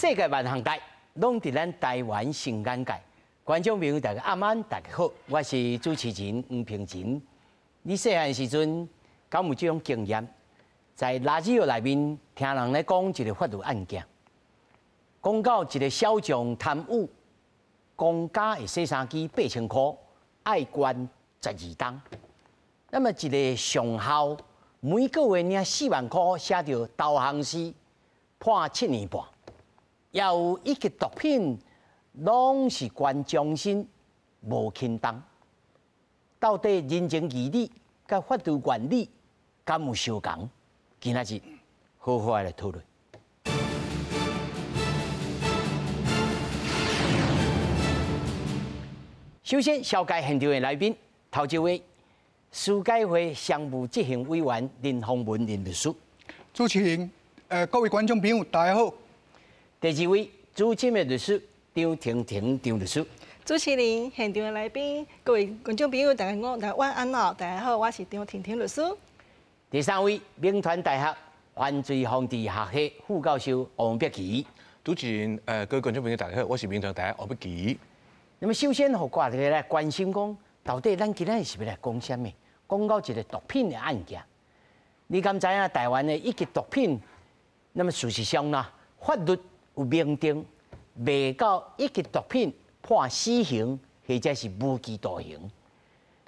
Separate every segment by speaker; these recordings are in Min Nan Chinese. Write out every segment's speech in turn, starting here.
Speaker 1: 世界萬項代，攏佇咱台灣新眼界。觀眾朋友，大家暗安，大家好，我是主持人黃平仁。你細漢時陣，敢有這種經驗？在垃圾內面聽人咧講一個法律案件，講到一個小將貪污公家的洗衫機8000箍，愛關12冬。那麼一個上校每個月領4萬箍，寫著投降詩，判7年半。也有一級毒品，攏是關終身無輕重。到底人情義理佮法律原理敢有相仝？今仔日好好來討論。首先，紹介現場的來賓，頭一位，司改會常務執行委員林鴻文林律師。
Speaker 2: 主持人，各位觀眾朋友，大家好。
Speaker 1: 第二位，資深的律師張婷婷張律師。
Speaker 3: 主持人、現場的來賓、各位觀眾朋友，大家好，大家晚安哦！大家好，我是張婷婷律師。
Speaker 1: 第三位，銘傳大學犯罪防治學系副教授王碧琪。
Speaker 4: 主持人，各位觀眾朋友，大家好，我是銘傳大學王碧琪。
Speaker 1: 那麼首先，予大家來關心講，到底咱今仔日是欲來講啥物？講到一個毒品的案件，你敢知影台灣的一級毒品？那麼事實上呢，法律有明定，賣到一級毒品判死刑或者是無期徒刑。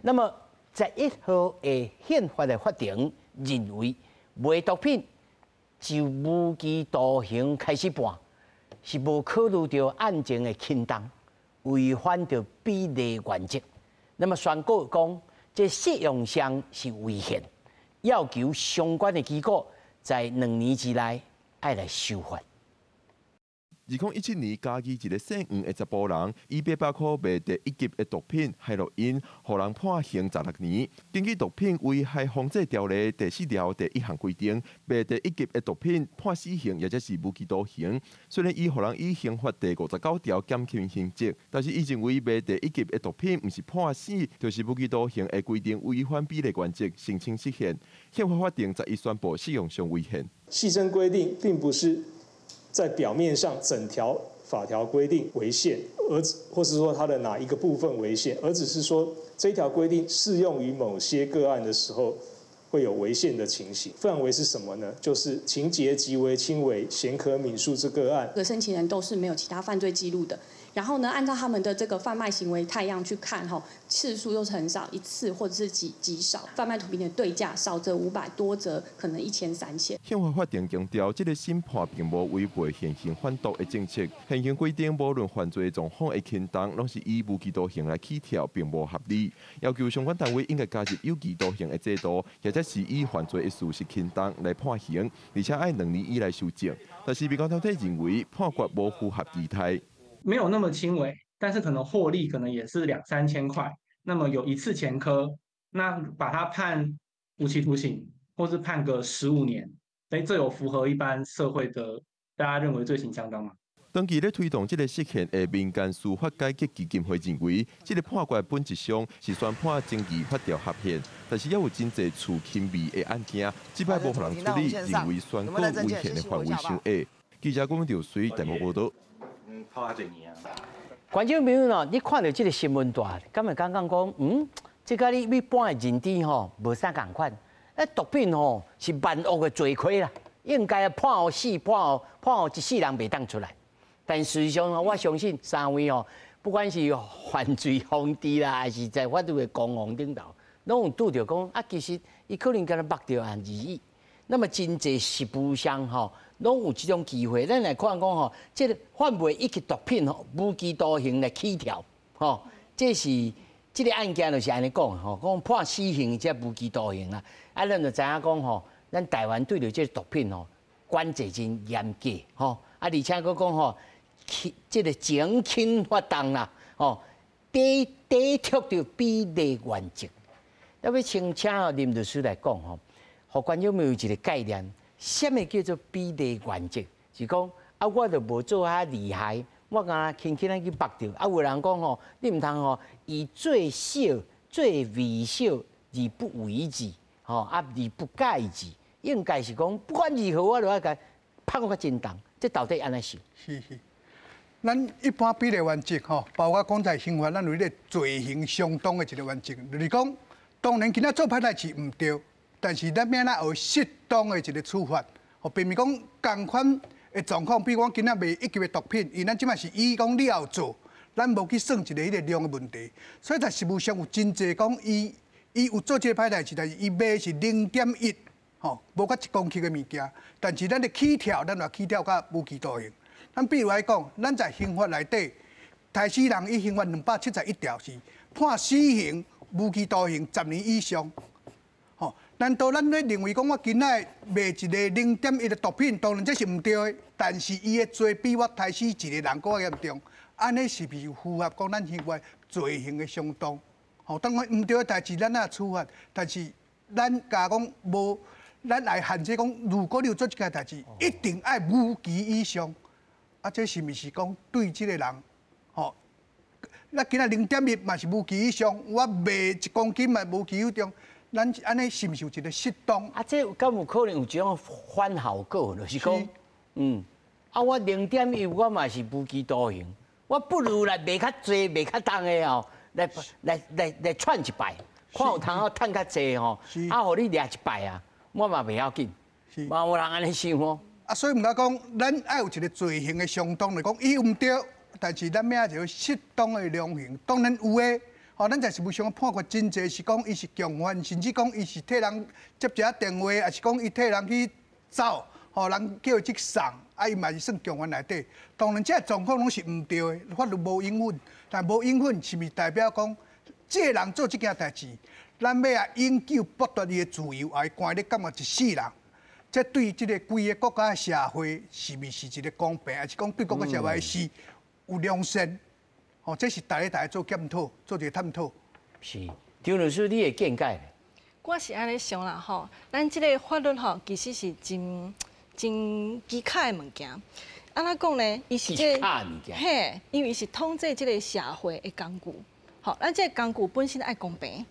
Speaker 1: 那麼11號的憲法的法庭認為，賣毒品就無期徒刑開始判，是無考慮著案情的輕重，違反著比例原則。那麼宣告講，這適用上是違憲，要求相關的機構在2年之內愛來修法。
Speaker 5: 2017年，嘉義一个姓黃的查埔人，以800箍賣第一級的毒品海洛因，予人判刑16年。根據《毒品危害防制條例》第4條第1項規定，賣第一級的毒品判死刑，抑者是無期徒刑。雖然伊予人以刑法第59條減輕刑責，但是伊認為賣第一級的毒品毋是判死，就是無期徒刑的規定違反比例原則，申請釋憲。憲法法庭十一宣布適用上違憲。
Speaker 6: 細則規定並不是在表面上整條法條規定違憲，而或是說它的哪一個部分違憲，而只是說這條規定適用於某些個案的時候會有違憲的情形。範圍是什麼呢？就是情節極為輕微、鮮可憫恕之個案。
Speaker 7: 這個申請人都是沒有其他犯罪記錄的。然後呢，按照他們的這個販賣行為態樣去看，吼，次數都是很少，一次或者是極少。販賣毒品的對價少則500，多則可能1000、3000。
Speaker 5: 憲法法庭強調，這個審判並無違背現行反毒的政策。現行規定，無論犯罪狀況的輕重，攏是以無期徒刑來起跳，並無合理。要求相關單位應該加入有期徒刑的制度，或者是以犯罪的事實輕重來判刑，而且愛2年以內修正。但是，被告團體認為判決無符合期待。
Speaker 8: 沒有那麼輕微，但是可能獲利可能也是兩三千塊。那麼有一次前科，那把他判無期徒刑，或是判個15年，這有符合一般社會的大家認為罪行相當嗎？
Speaker 5: 長期咧推動這個釋憲的民間司法改革基金會認為，這個判決本質上是宣判爭議法條合憲，但是猶有真濟處輕微的案件，這擺無予人處理，認為宣告違憲的範圍傷狹。記者郭文條隨台報道。
Speaker 1: 觀眾朋友喏，你看著這個新聞帶，敢會感覺講，這佮你一般的認知吼無啥仝款。毒品吼是萬惡的罪魁啦，應該判予死，判予一世人袂當出來。但事實上，我相信三位吼，不管是犯罪防治啦，還是在法律的攻防頂頭，攏有拄著講啊，其實伊可能敢若目著案而已。那麼真濟實務上吼，攏有這種機會。咱來看講吼，這個販賣一級毒品吼，無期徒刑來起跳吼，這是這個案件就是按呢講吼，講判死刑才無期徒刑啦。啊，咱就知影講吼，咱台灣對著這個毒品吼，管制真嚴格吼。啊，而且閣講吼，這個情輕發動啦，吼，抵觸著比例原則。要先請林律師來講吼，予觀眾們有一個概念，啥物叫做比例原則？是講啊，我就無做遐厲害，我敢若輕輕仔去縛著。啊，有人講吼，你毋通吼，以最小、最微小而不為之，吼啊而不改之，應該是講不管如何，我都愛共判較真重。這到底按怎想？
Speaker 2: 是是。咱一般比例原則吼，包括講在刑法，咱有彼个罪刑相當的一个原則，就是講，當然今仔做歹代誌毋對，但是咱欲按怎有適當的一个處罰，吼，並毋是講仝款的狀況。比如講今仔賣一級的毒品，因咱這擺是以講你有做，咱無去算一个彼个量的問題。所以在實務上有真濟講，伊有做這个歹代誌，但是伊賣是0.1，吼，無到1公克的物件，但是咱的起跳，咱嘛起跳到無期徒刑。咱比如來講，咱在刑法內底，刣死人以刑法271條是判死刑、無期徒刑十年以上。吼，難道咱咧認為講我今仔賣一个0.1的毒品，當然這是毋對的，但是伊的罪比我刣死一个人閣較嚴重，按呢是毋是符合講咱刑法罪刑的相當？吼，當然毋對的代誌，咱愛處罰，但是咱共講無，咱來限制講，如果你有做這件代誌，一定愛無期以上。啊，這是毋是講對這个人，吼？咱今仔0.1嘛是無期以上，我賣1公斤嘛無期以上，咱按呢是毋是有一个適當？
Speaker 1: 啊，這敢有可能有這種反效果？就是講，啊，我0.1我嘛是無期徒刑，我不如來賣較濟、賣較重的哦，來來來來串一擺，看有通好趁較濟吼，啊，予你掠一擺啊，我嘛袂要緊，嘛有人按呢想哦。
Speaker 2: 啊，所以毋敢講，咱愛有一个罪刑的相當來講，伊毋對，但是咱欲按一个適當的量刑。當然有的，吼，咱在實務上判決真濟是講伊是共犯，甚至講伊是替人接一下電話，抑是講伊替人去走，吼，人叫伊去送，啊，伊嘛是算共犯內底。當然，這个狀況攏是毋對的，法律無允許，但無允許是毋是代表講，這个人做這件代誌，咱欲按永久剝奪伊的自由，予伊關咧監獄一世人？這對這个規个國家的社會是毋是一个公平，還是講對國家社會是有良善？吼，這是大家大家做檢討，做一个探討。
Speaker 1: 是，張律師，你的見解？
Speaker 3: 我是按呢想啦吼，咱這个法律吼，其實是真真機巧的物件。按怎講呢？伊是這個，嘿，因為伊是統制這个社會的工具。吼，咱這个工具本身愛公平。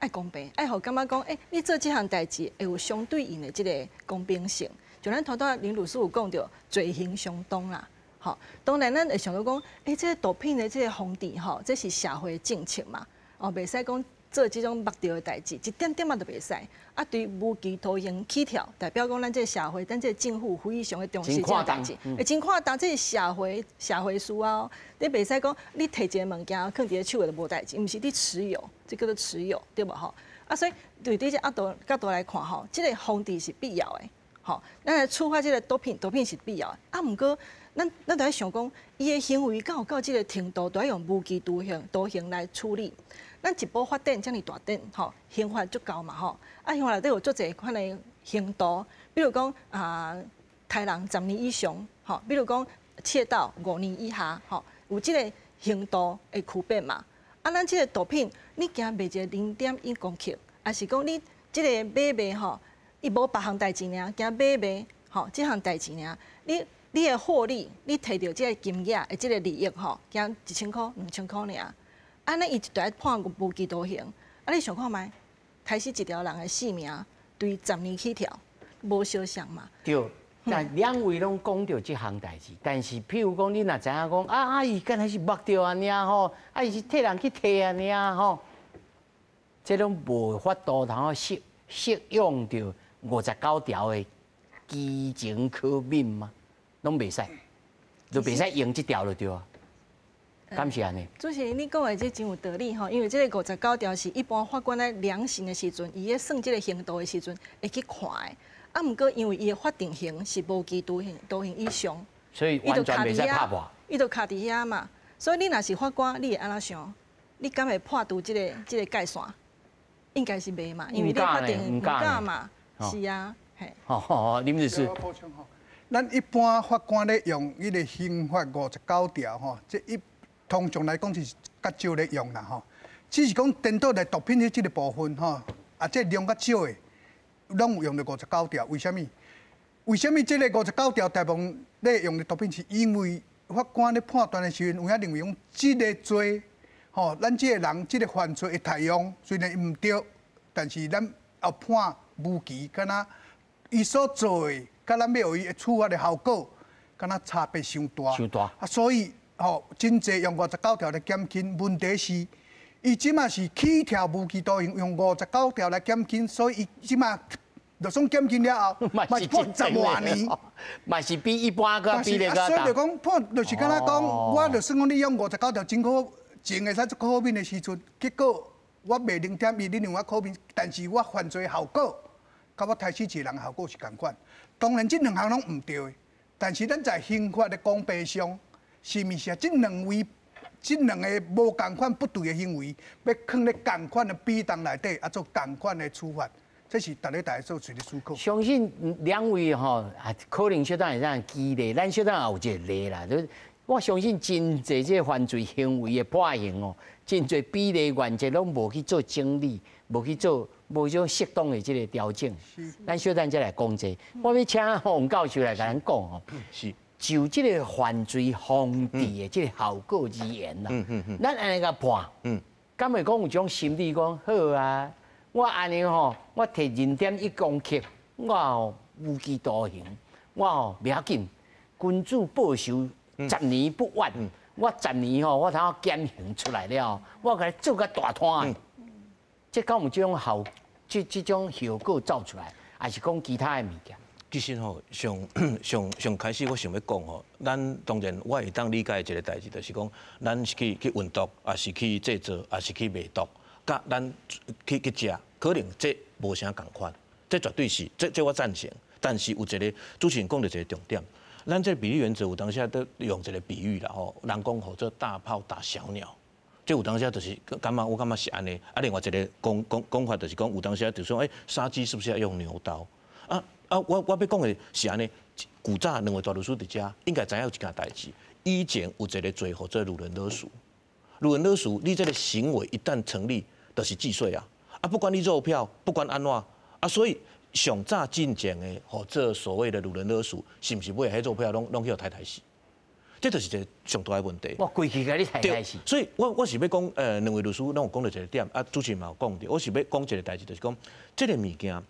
Speaker 3: 愛公平，愛予感覺講，欸，你做這項代誌會有相對應的這个公平性。就咱頭拄仔林律師有講著罪刑相當啦，吼。當然咱會想到講，欸，這个毒品的這个防治吼，這是社會政策嘛，哦，袂使講做這種目著的代誌，一點點仔都袂使。啊，對無期徒刑起跳，代表講咱這个社會，咱這个政府非常的重視這个代誌，會真看重，這是社會社會事啊。你袂使講你提一个物件，囥佇咧手下就無代誌，毋是你持有，這叫做持有，對無吼？啊，所以對佇這角度來看吼，這个防治是必要的，吼。咱來處罰這个毒品，毒品是必要的。啊，毋過咱咱著愛想講，伊的行為敢有到這个程度，都愛用無期徒刑徒刑來處理。咱一部法典遮爾大典，吼，刑法足厚嘛，吼。啊，刑法內底有足濟款的刑度，比如講啊，刣人十年以上，吼，比如講竊盜5年以下，吼，有這个刑度的區別嘛。啊，咱這个毒品，你驚賣一个0.1公克，抑是講你這个買賣吼，伊無別項代誌爾，驚買賣吼，這項代誌爾，你的獲利，你提著這个金額的這个利益吼，驚1000箍、2000箍爾。按呢，伊就愛判無期徒刑。啊，你想看覓？刣死一條人的性命，對十年起跳，無相像嘛？
Speaker 1: 對，但兩位攏講著這項代誌，但是譬如講，你若知影講，啊啊，伊敢若是目著按呢吼，啊，伊是替人去提按呢吼，這攏無法度通好適適用著59條的其情可憫嗎？攏袂使，就袂使用這條就對啊。敢是按呢？
Speaker 3: 主持人，你講的這真有道理吼，因為這个59條是一般法官咧量刑的時陣，伊咧算這个刑度的時陣會去看的。啊，毋過因為伊的法定刑是無期徒刑、徒刑以上，
Speaker 1: 所以完全袂使拍破。
Speaker 3: 伊就卡佇遐嘛。所以你若是法官，你會按怎想？你敢會破除這个界線？應該是袂嘛，因為你法定毋敢嘛。是啊，嘿。
Speaker 1: 好好，林律師。
Speaker 2: 咱一般法官咧用彼个刑法59條吼，這一通常來講是較少咧用啦吼，只是講顛倒來毒品的這个部分吼，啊，這量較少的，攏有用著五十九條。為啥物？為啥物這个五十九條大部分咧用的毒品，是因為法官咧判斷的時陣，有影認為講這个罪，吼，咱這个人這个犯罪的態樣雖然毋對，但是咱後判無期，敢若伊所做的，佮咱欲予伊處罰的效果，敢若差別傷大。
Speaker 1: 傷大。
Speaker 2: 啊，所以吼，真濟用五十九條來減輕，問題是，伊這馬是起跳無期徒刑，用五十九條來減輕，所以伊這馬就算減輕了後，嘛是判十外年，
Speaker 1: 嘛是比一般閣比咧較
Speaker 2: 所以就講判，就是敢若講，我就算講你用五十九條真好，前會使做豁免的時陣，結果我袂0.1，你認為我豁免，但是我犯罪效果，佮我刣死一個人效果是仝款。當然這兩項攏毋對的，但是咱在刑法的公平上，是毋是啊？這兩位、這兩个無仝款不對的行為，欲囥咧仝款的比重內底，啊做仝款的處罰，這是逐个大家做一个思考。
Speaker 1: 相信兩位吼，啊，可能小等會當舉例，咱小等也有一個例啦。就我相信真濟這個犯罪行為的判刑哦，真濟比例原則攏無去做整理，無去做無做適當的這個調整。咱小等再來講這個，我欲請洪教授來共咱講吼。
Speaker 4: 是。
Speaker 1: 就這個犯罪防治的這個效果而言啦，咱按呢共判，敢會講有種心理講好啊？我按呢吼，我提0.1公克，我吼無期徒刑，我吼袂要緊，君子報仇十年不晚。我十年吼，我通減刑出來了，我共你做較大攤的，這敢有這種效，這種效果走出來，還是講其他的物件？
Speaker 4: 其實吼，上上上開始我想欲講吼，咱當然我會當理解一个代誌，就是講，咱是去運毒，抑是去製造，抑是去賣毒，佮咱去食，可能這無啥仝款，這絕對是，這我贊成。但是有一个主持人講著一个重點，咱這比例原則有當時都用一个比喻啦吼，人講號做大炮打小鳥，這有當時就是感覺我感覺是按呢。啊，另外一个講法就是講，有當時就說，欸，殺雞是不是要用牛刀？啊啊！我欲講的是按呢，古早兩位大律師佇遮應該知影有一件代誌。以前有一个罪號做擄人勒贖，擄人勒贖，你這个行為一旦成立，就是既遂啊！啊，不管你肉票，不管按怎啊，所以上早進前的號做所謂的擄人勒贖，是毋是尾彼肉票攏去予刣刣死？這就是一个上大的問題。
Speaker 1: 我規氣共你刣刣死。
Speaker 4: 所以我是欲講，兩位律師攏有講著一个點，啊，主持人嘛有講著，我是欲講一个代誌，就是講這个物件。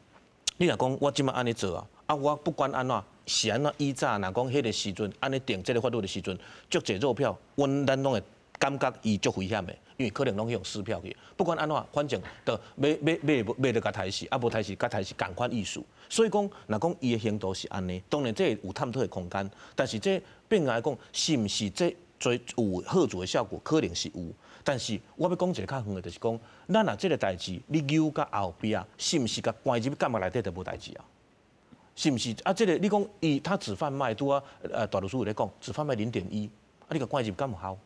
Speaker 4: 你若講我這馬按呢做啊，啊，我不管按怎是按怎以早，若講彼个時陣按呢定這个法律的時陣，足濟肉票，阮咱攏會感覺伊足危險的，因為可能攏去予撕票去。不管按怎，反正就買買買買著共刣死，啊無刣死共刣死仝款意思。所以講，若講伊的刑度是按呢，當然這有探討的空間，但是這變來講，是毋是這最有嚇阻的效果？可能是有。但是我欲講一个較遠的，就是講，咱若這个代誌，你扭到後壁，是毋是共關入去監獄內底就無代誌啊？是毋是？啊，這个你講伊他只販賣，拄仔大律師有咧講，只販賣0.1，啊，你共關入敢有效？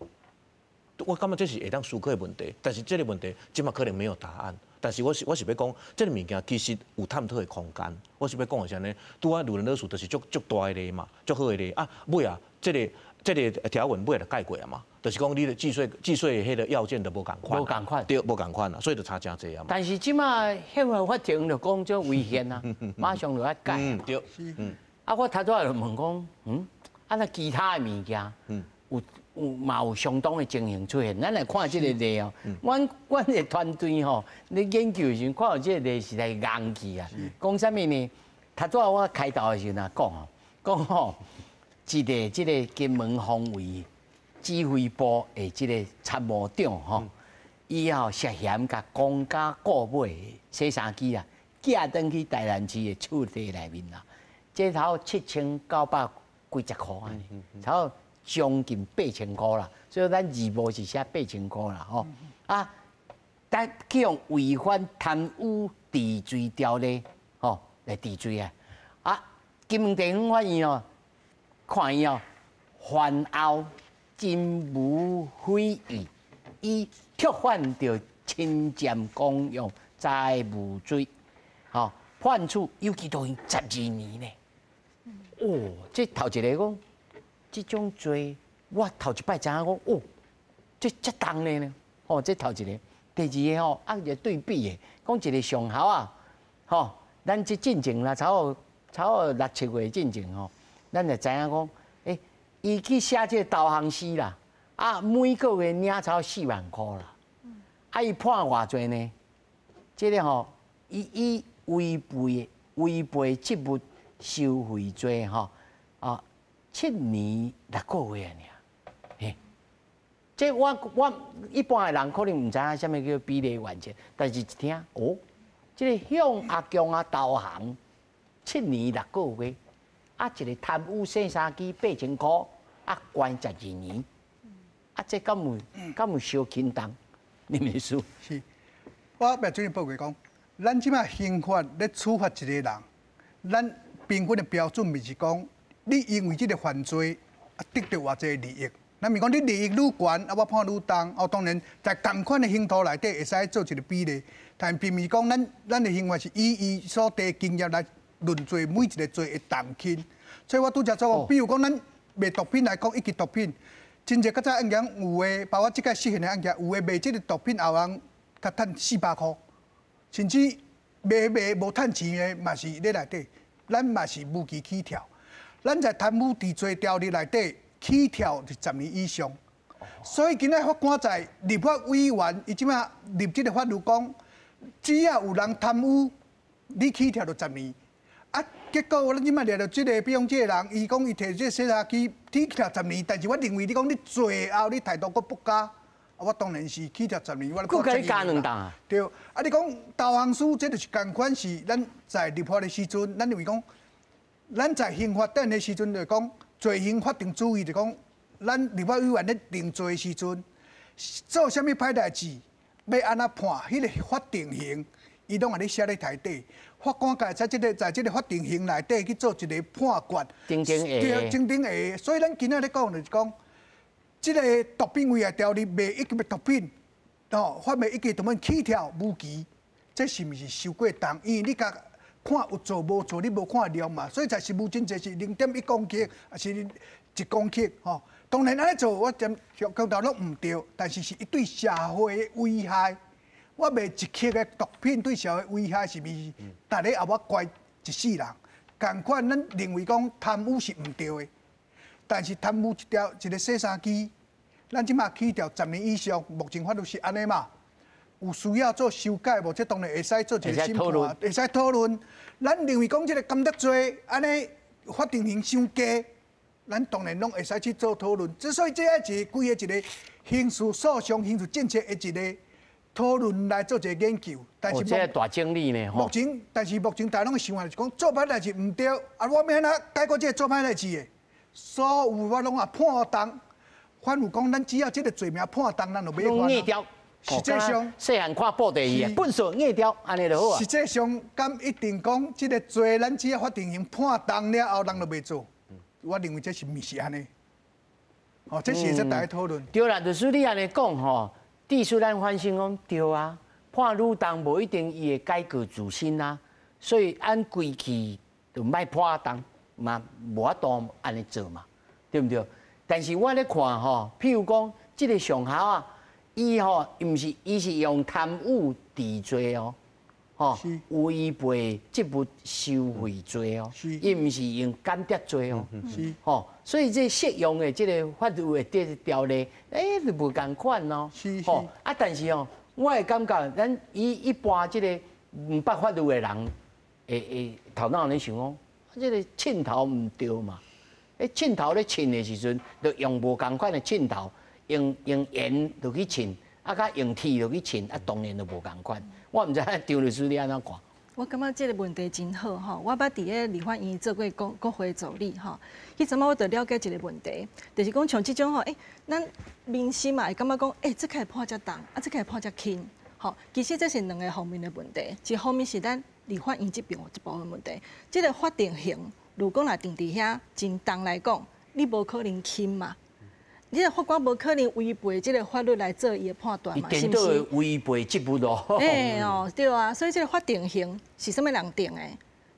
Speaker 4: 我感覺這是會當思考的問題，但是這个問題這馬可能沒有答案。但是我是欲講，這个物件其實有探討的空間。我是欲講的是按呢，拄仔擄人勒贖就是足足大的例嘛，足好的例啊。尾啊，這个條文尾就改過啊嘛，就是講你的既遂彼个要件都無仝款，
Speaker 1: 無仝款，
Speaker 4: 對，無仝款啊，所以就差誠濟啊嘛。
Speaker 1: 但是這馬憲法法庭就講這違憲啊，馬上就愛改。
Speaker 4: 對，嗯。
Speaker 1: 啊，我頭拄仔就問講，啊那其他的物件，有嘛有相當的情形出現。咱來看這個例哦，阮的團隊吼，咧研究的時陣看到這個例實在戇去啊。講啥物呢？頭拄仔我開頭的時陣啊講吼，講吼，一个這个金門防衛指揮部的這个參謀長吼，伊吼涉嫌共公家購買洗衫機啊，寄轉去台南市的厝地內面啦，這頭7900幾十箍按呢，差不多將近8000箍啦，所以咱字幕是寫八千箍啦吼。啊，但去予違反貪污治罪條例吼來治罪啊。啊，金門地方法院哦，看伊哦，犯後真無悔意，以觸犯著侵佔公用財物罪，吼判處有期徒刑12年呢。哦，這頭一个講，這種罪，我頭一擺知影講，哦，這遮重的呢，吼，這頭一个。第二个吼，啊，一个對比的，講一个上校啊，吼，咱這進前啦，差不多六七月進前吼，咱就知影講，欸，伊去寫這个投降書啦，啊，每个月領差不多4萬箍啦，啊，伊判偌濟呢？這个吼，伊以違背職務收賄罪吼，啊， 7年6個月爾，嘿，這我一般的人可能毋知影啥物叫比例原則，但是一聽哦，這个向阿強啊投降七年六個月，啊一个貪污洗衫機8000箍，啊關12年，啊這敢有相輕重？林律師。
Speaker 2: 是，我欲進一步講，咱這擺刑法咧處罰一个人，咱平均的標準毋是講你因為這个犯罪啊得著偌濟利益，咱毋是講你利益愈懸，啊我判愈重，哦當然在仝款的刑度內底會使做一个比例，但並毋是講咱的刑法是以伊所得經驗來論罪每一个罪的重輕。所以我拄才說，比如講咱賣毒品來講，一支毒品，真濟較早案件有的，包括這個涉嫌的案件，有的賣這个毒品後人較趁400箍，甚至賣賣無趁錢的嘛是咧內底，咱嘛是無期起跳。咱在貪污治罪條例內底起跳是10年以上，所以今仔法官在立法委員，伊這擺立這个法律講，只要有人貪污，你起跳就十年。啊，結果咱這擺掠著這个，比如講這个人，伊講伊提這个洗衫機起跳十年，但是我認為你講你最後你態度閣不佳，我當然是起跳十年，我
Speaker 1: 閣共你加兩檔。
Speaker 2: 對，啊，你講投降書，這就是仝款是咱在立法的時陣，咱認為講。咱在刑法典的時陣就講罪刑法定主義，就講咱立法委員咧定罪的時陣，做啥物歹代誌，欲按怎判，彼个法定刑，伊攏予你寫咧台底。法官家在這个在這个法定刑內底去做一个判決。
Speaker 1: 對，
Speaker 2: 整整下。所以咱今仔咧講就是講，這个毒品危害條例賣一級的毒品，吼，販賣一級毒品起跳無期，這是毋是傷過重？因為你共看有做無做，你無看量嘛，所以才是無真濟是0.1公克，抑是1公克吼。當然按呢做，我強強調攏毋對，但是是伊對社會的危害。我賣1克的毒品對社會危害是毋是？逐个後我關一世人。仝款，咱認為講貪污是毋對的，但是貪污一條一个洗衫機，咱這擺起跳10年以上，目前法律是按呢嘛。有需要做修改無？這當然會使做一个審判，會使討論。咱認為講這个監督罪按呢法定刑傷低，咱當然攏會使去做討論。之所以這是規个一个刑事訴訟、刑事政策的一个討論來做一个研究。
Speaker 1: 但是這个大爭議呢？
Speaker 2: 目前，但是目前大家攏想法就是講做歹代誌毋對，啊，我欲按怎解決這个做歹代誌的？所有我攏也判重，反有講咱只要這个罪名判重，咱就袂犯。實際上，
Speaker 1: 細漢看布袋戲啊，糞掃硬掉，按呢就好啊。
Speaker 2: 實際上，敢一定講這个罪，咱只要法定刑判重了後，人就袂做。我認為這是毋是按呢？哦，這是會使大家討論。
Speaker 1: 對啦，律師你按呢講吼，至少咱反省講對啊，判愈重無一定伊會改過自新啊，所以按規氣就莫判重嘛，無法度按呢做嘛，對毋對？但是我咧看吼，譬如講這个上校啊。伊吼毋是，伊是用貪污治罪哦，吼，違背職務收賄罪哦，伊毋是用間諜罪哦，吼，所以這適用的這个法律的這條例，欸，就無仝款哦，吼，啊，但是哦，我會感覺咱以一般這个毋捌法律的人，會頭腦咧想講，這个秤頭毋對嘛，欸，秤頭咧稱的時陣，就用無仝款的秤頭。用鹽落去稱，啊，佮用鐵落去稱，啊，當然就無仝款。我毋知張律師你按怎看？
Speaker 3: 我感覺這个問題真好吼，我捌佇咧立法院做過國會助理吼，彼陣仔我就了解一个問題，就是講像這種吼，欸，咱民生嘛會感覺講，欸，這個會判遮重，啊，這個會判遮輕，吼，其實這是兩個方面的問題，一方面是咱立法院這邊有一部分問題，這个法定刑如果若定佇遐真重來講，你無可能輕嘛。你个法官無可能違背這个法律來做伊的判斷嘛，是毋是？
Speaker 1: 違背職務咯。
Speaker 3: 欸哦，對啊，所以這个法定刑是啥物人定的？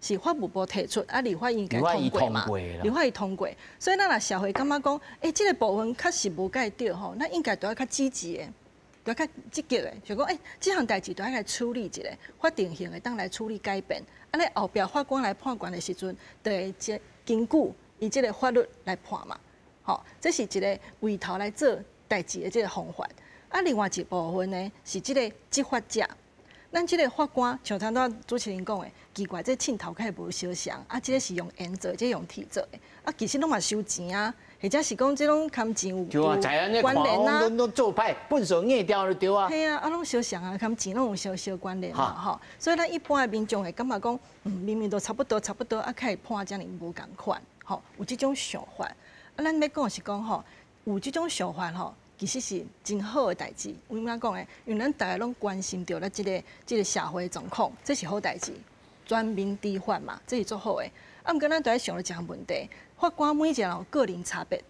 Speaker 3: 是法務部提出，啊，立法院共通過嘛？立法院通過，所以咱若社會感覺講，欸，這个部分確實無蓋對吼，咱應該都愛較積極的，都愛較積極的，就講，欸，這項代誌都愛來處理一下，法定刑會當來處理改變，按呢後壁法官來判決的時陣，就會根據伊這个法律來判嘛。吼，這是一个回頭來做代誌的這个方法。啊，另外一部分呢，是這个執法者。咱這個法官像頭拄主持人講的，奇怪，這凊頭敢會無相像，啊，這個是用鉛做，這個用鐵做的，啊，其實攏嘛收錢啊，或者是講這攏含錢有關聯啊。
Speaker 1: 攏做歹，笨手硬掉就對啊。
Speaker 3: 嘿啊，啊攏相像啊，含錢攏有小小關聯嘛，吼。所以咱一般的民眾會感覺講，明明都差不多，差不多，啊，較會判遮爾無仝款，吼，有這種想法。啊，咱欲講是講吼，有這種想法吼，其實是真好的代誌。為啥講呢？因為咱大家攏關心著咱這個社會狀況，這是好代誌，全民知法嘛，這是足好的。啊，毋過咱都愛想著一項問題，法官每一個人有個人差別，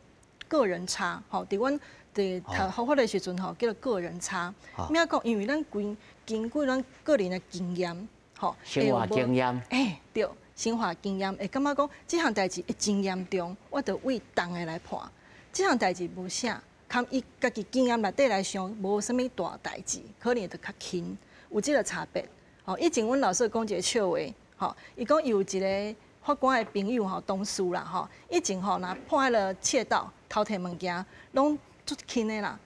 Speaker 3: 個人差，吼，佇阮佇讀學法的時陣吼，叫做個人差。欲講？因為咱規根據咱個人的經驗，吼，
Speaker 1: 生活經驗，
Speaker 3: 欸，對，生活經驗會感覺講，這項代誌會真嚴重，我就為重的來判。這項代誌無啥。含伊家己經驗內底來想，無啥物大代誌，可能就較輕，有這個差別。吼，以前阮老師講一個笑話，吼，伊講有一個法官的朋友吼，同事啦吼，以前吼若判彼个竊盜偷摕物件，攏足輕的啦，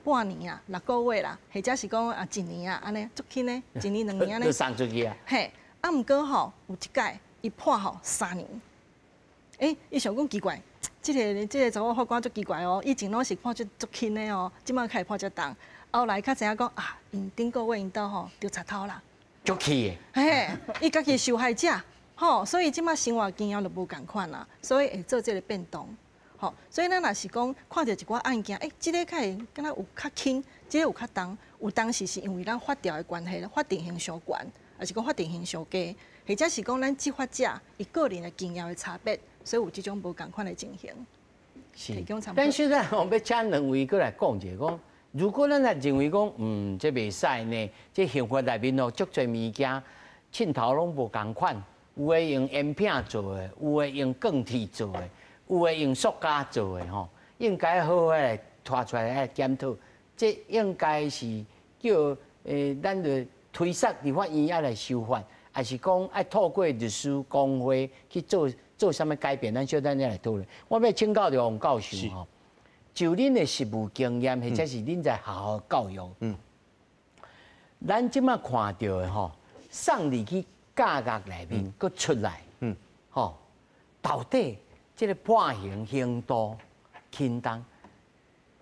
Speaker 3: 半年啊，6個月啦，或者是講啊一年啊，按呢足輕的，一年兩年按呢。
Speaker 1: 都送出去啊。
Speaker 3: 嘿，啊，毋過吼有一擺伊判吼3年，欸，伊想講奇怪。這個查某法官足奇怪哦，以前攏是判足足輕的哦，這擺開始判遮重。後來才知影講啊，𪜶頂個月𪜶兜吼著賊偷啦，
Speaker 1: 足氣的。
Speaker 3: 嘿，伊家己受害者，吼，所以這擺生活經驗就無仝款啦，所以會做這個變動，吼。所以咱若是講看著一寡案件，欸，這個較會敢若有較輕，這個有較重，有當時是因為咱法條的關係，法定刑傷懸，抑是講法定刑傷低，或者是講咱執法者伊個人的經驗的差別。所以有這種無仝款的情形。
Speaker 1: 是，但現在我欲請兩位閣來講一下，講如果咱若認為講，這袂使呢，這刑法內面哦，足濟物件，凊頭攏無仝款，有的用鉛片做的，有的用鋼鐵做的，有的用塑膠做的吼，應該好好來拖出來來檢討，這應該是叫咱就推捒佇法院愛來修法，抑是講愛透過律師公會去做？做啥物改變？咱小等下來討論。我欲請教著王教授吼，就恁的實務經驗，或者是恁在學校教育，咱這擺看著的吼，送入去監獄內面，閣出來，吼，到底這個判刑刑度輕重，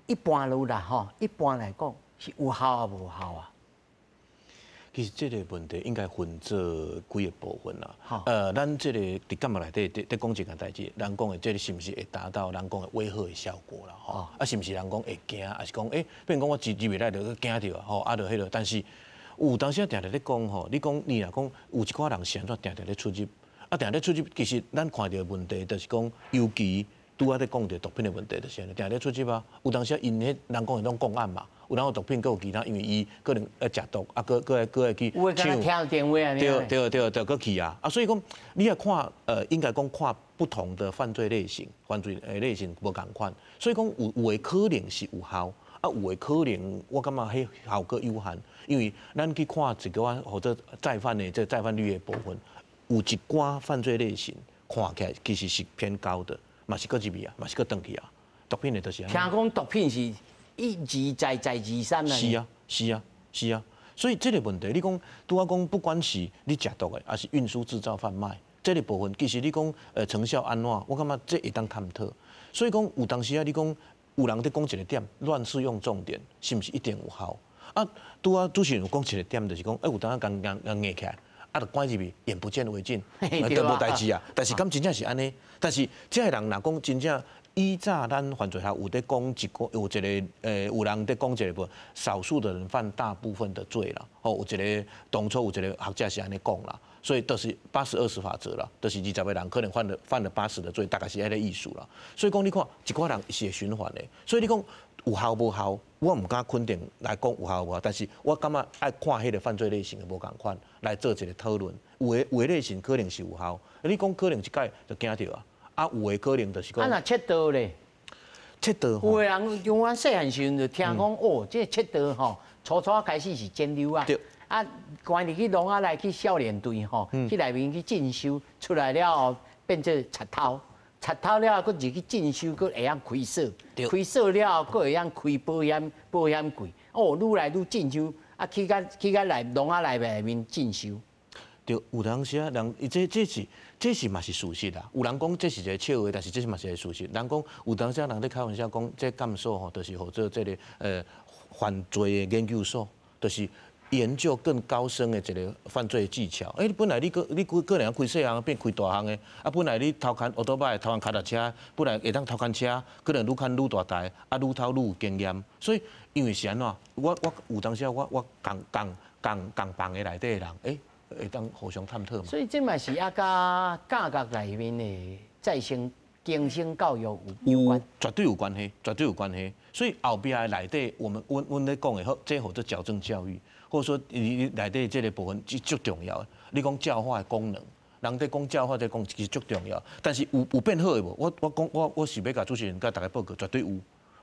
Speaker 1: 一般路啦吼，一般來講是有效抑無效啊？
Speaker 4: 其實這個問題應該分做幾個部分啦。咱這個佇節目內底佇講一件代誌，人講的這個是毋是會達到人講的威嚇的效果啦？吼，啊是毋是人講會驚，抑是講欸，比如講我入入來就驚著啊，吼，啊就彼個，但是有當時啊定定咧講吼，你講你若講有一寡人是按怎定定咧出入，啊定定咧出入，其實咱看著的問題就是講，尤其拄仔咧講著毒品的問題，就是按呢，定定咧出入啊，有當時啊𪜶彼人講的攏共案嘛。有人有毒品，閣有其他，因為伊可能愛食毒，啊，閣閣愛閣愛去
Speaker 1: 搶。聽電話啊，
Speaker 4: 對對對對，閣去啊！啊，所以講，你愛看，應該講看不同的犯罪類型，犯罪的類型無仝款，所以講有有的可能是有效，啊，有的可能我感覺彼效果有限，因為咱去看一個或者再犯的這再犯率的部分，有一寡犯罪類型看起來其實是偏高的，嘛是閣入去啊，嘛是閣轉去啊，毒品的就是。
Speaker 1: 聽講毒品是。一而再，再而三啊！
Speaker 4: 是啊，是啊，是啊。所以這個問題，你講拄仔講，不管是你食毒的，抑是運輸、製造、販賣，這個部分，其實你講成效按怎，我感覺這會當探討。所以講有當時啊，你講有人佇講一個點，亂適用重點，是毋是一定有效？啊，拄仔主持人有講一個點，就是講，有當時共共共硬起來，啊，就關入去，眼不見為淨，都無代誌啊。但是敢真正是按呢？但是這个人若講真正。以早咱犯罪學有佇講一個，有一個有人佇講一個無，少數的人犯大部分的罪啦。吼，有一個當初有一個學者是按呢講啦，所以就是80-20法則啦，就是20個人可能犯了80的罪，大概是彼个意思啦。所以講你看，一寡人是會循環的，所以你講有效無效，我毋敢肯定來講有效無效，但是我感覺愛看彼個犯罪類型的無仝款來做一個討論。有的類型可能是有效，你講可能一擺就驚著啊。啊，有的可能就是講。
Speaker 1: 啊，若竊盜咧？
Speaker 4: 竊盜。
Speaker 1: 有的人像阮細漢時陣就聽講，哦，這個竊盜吼，初初開始是剪溜啊。啊，關入去籠仔內去少年隊吼，去內面去進修，出來了後變做賊偷，賊偷了後，閣入去進修，閣會曉開鎖，開鎖了後，閣會曉開保險櫃。哦，愈來愈進修，啊，啊去甲內籠仔內內面進修。
Speaker 4: 對，有當時啊，人這是嘛是事實啦。有人講這是一個笑話，但是這是嘛是一個事實。人講有當時啊，人咧開玩笑講，這監所吼，就是號做這個犯罪的研究所，就是研究更高深的一個犯罪技巧。欸，本來你可能開細項變開大項的，啊，本來你偷牽歐多擺，偷牽跤踏車，本來會當偷牽車，可能愈牽愈大台，啊，愈偷愈有經驗。所以因為是按怎，我有當時啊，我仝仝房的內底的人，欸，會當互相探討嘛。
Speaker 1: 所以這嘛是啊，佮教育內面的再生更新教育有關，
Speaker 4: 絕對有關係，絕對有關係。所以後壁的內底，我們阮咧講的好，這號做矯正教育，或者說你內底這個部分是足重要的。你講教化的功能，人咧講教化這講其實足重要。但是有變好的無？我講我是欲共主持人佮大家報告，絕對有。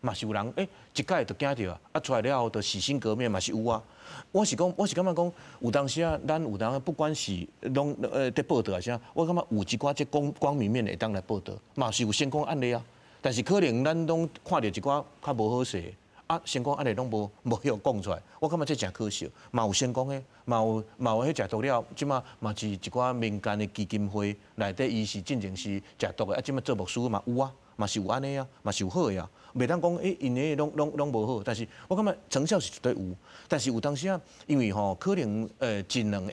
Speaker 4: 嘛是有人一擺就驚著啊，啊出來了後就洗心革面嘛是有啊。我是講，我是感覺講，有當時啊，咱有當不管是攏佇報道啊啥，我感覺有一寡這光光明面會當來報道，嘛是有成功案例啊。但是可能咱攏看著一寡較無好勢，啊成功案例攏無予講出來，我感覺這誠可惜。嘛有成功的，嘛有彼食毒了，這馬嘛是一寡民間的基金會內底，伊是進前是食毒的，啊這馬做牧師嘛有啊，嘛是有按呢啊，嘛是有好的啊。袂當講𪜶彼攏攏攏無好，但是我感覺成效是絕對有。但是有當時啊，因為吼可能一兩個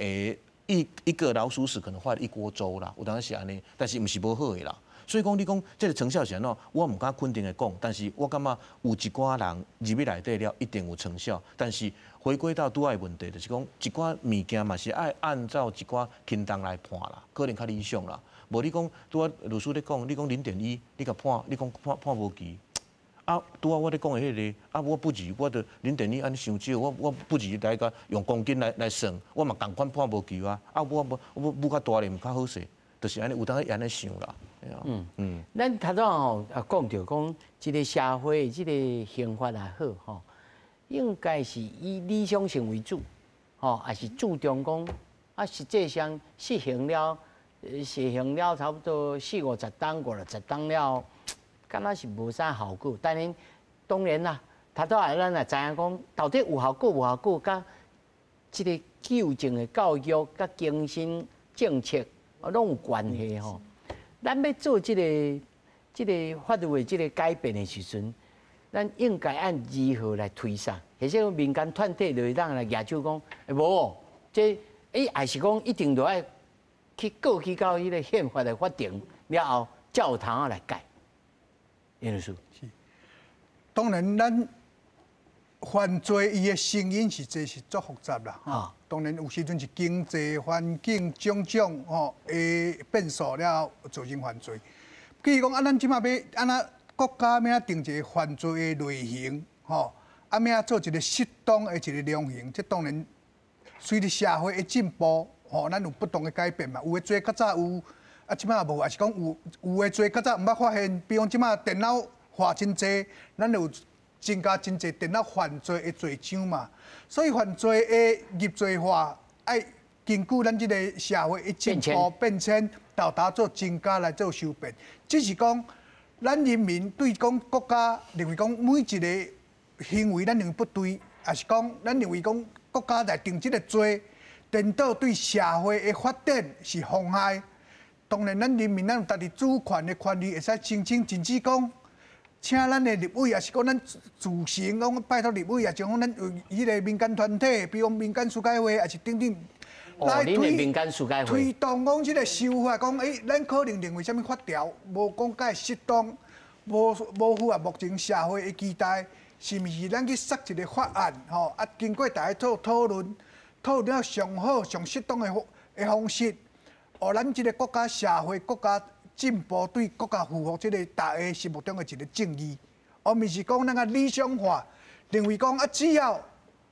Speaker 4: 一個老鼠屎可能壞了一鍋粥啦，有當時是按呢，但是毋是無好的啦。所以講你講這個成效是按怎，我毋敢肯定的講，但是我感覺有一寡人入去內底了，一定有成效。但是回歸到拄仔的問題，就是講一寡物件嘛是愛按照一寡輕重來判啦，可能較理想啦。無你講拄仔律師咧講，你講0.1，你共判，你講判無期。啊，拄仔我咧講的彼個，啊，我不如我著0.1按呢傷少，我不如來共用公斤來算，我嘛仝款判無期啊。啊，我舞較大咧，毋較好勢，就是按呢，有當時按呢想啦。
Speaker 1: 嗯，咱頭拄吼啊講著講，這個社會這個刑法也好吼，應該是以理想性為主，吼，也是注重講啊，實際上實行了差不多四五十冬、五六十冬了，敢若是無啥效果。當然，當然啦，頭拄仔咱也知影講，到底有效果無效果，佮這個矯正的教育、佮更新政策，攏有關係吼。咱欲做這個法律的這個改變的時陣，咱應該按如何來推捒？或者民間團體就會當來舉手講，無，這還是講一定著愛去過去到彼個憲法的法庭了後，才有通仔來改。顏律師，
Speaker 2: 是，當然咱犯罪伊的成因實際是足複雜啦。吼，當然有時陣是經濟環境種種吼的變數了後造成犯罪。比如講啊，咱這馬欲按怎國家欲按怎定一個犯罪的類型，吼，啊欲按怎做一個適當的一個量刑，這當然隨著社會的進步，吼，咱有不同的改變嘛。有的罪較早有，啊，這馬無，抑是講有的罪較早毋捌發現，比如講這馬電腦化真濟，咱有增加真濟電腦犯罪的罪章嘛。所以犯罪的入罪化，愛根據咱這個社會的進步變遷，沓沓做增加來做修變。只是講，咱人民對講國家認為講每一個行為，咱認為不對，抑是講咱認為講國家來定這個罪，顛倒對社會的發展是妨害。當然，咱人民咱有家己主權的權利，會使申請，甚至講，請咱的立委，抑是講咱自行講拜託立委，抑是講咱有彼個民間團體，比如講民間司改會，抑是等等，
Speaker 1: 來推
Speaker 2: 推動講這個修法，講咱可能認為啥物法條無講介適當，無符合目前社會的期待，是毋是咱去設一個法案，吼啊，經過大家做討論，討論了上好、上適當的方式，予咱這個國家社會、國家進步對國家符合這個大家心目中的一個正義，而毋是講咱較理想化，認為講啊，只要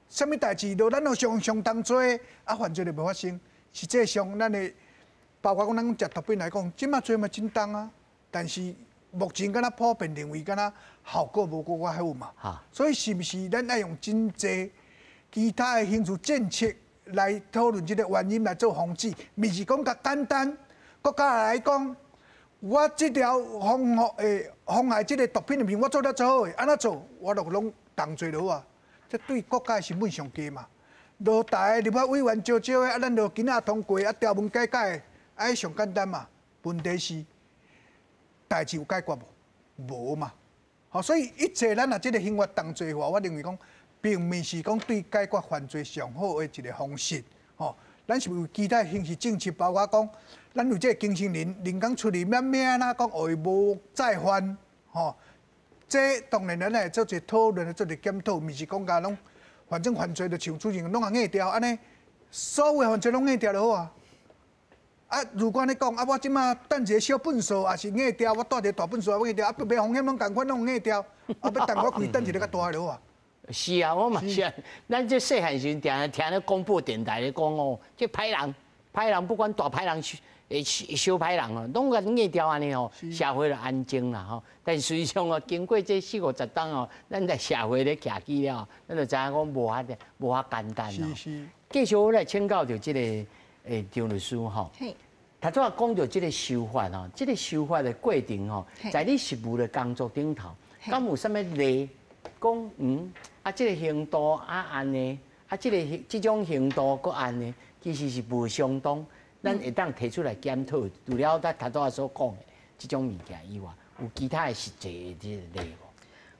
Speaker 2: 啥物代誌都咱都上上重罪，啊犯罪就袂發生。實際上，咱的包括講咱食毒品來講，這馬罪嘛真重啊，但是目前敢若普遍認為敢若效果無閣較好嘛。所以是毋是咱愛用真濟其他的刑事政策來討論這個原因來做防止，毋是講較簡單。國家來講，我這條妨害這個毒品的物，我做得做好的，按怎做，我就攏重罪就好啊。這對國家的成本上低嘛。落台立法委員少少的，啊，咱就囡仔通過，啊，條文改改，啊，上簡單嘛。問題是代誌有解決無？無嘛。吼，所以一切咱若這個刑法重罪化，我認為講並毋是講對解決犯罪上好的一個方式。吼，咱是有其他刑事政策，包括講咱有這個更生人，人工出嚟，免免按怎講，予伊無再犯。吼，這當然咱來做一個討論，做一個檢討，毋是講共攏。反正犯罪就像主任攏予硬牢按呢，所有犯罪攏硬牢就好啊。啊，如果按呢講，啊，我這馬等一个小糞掃也是硬牢，我帶一个大糞掃也硬牢，啊，不風險攏仝款攏硬牢，啊，欲等我開等一个較大的就好啊。
Speaker 1: 是啊，我嘛是，咱這細漢時陣定聽咧廣播電台咧講哦，這歹人，歹人不管大歹人、小歹人哦，攏共硬牢按呢吼，社會就安靜啦吼。但實際上哦，經過這四五十冬哦，咱在社會咧徛起了，咱就知影講無遐無遐簡單哦。繼續我來請教著這个張律師吼。頭拄仔講著這个修法吼，這个修法的過程吼，在你實務的工作頂頭，敢有啥物例講嗯啊，這个刑度啊按呢，啊這个這種刑度閣按呢，其實是無相當，咱會當提出來檢討。除了咱頭拄仔所講的這種物件以外，有其他的實際的這個例無？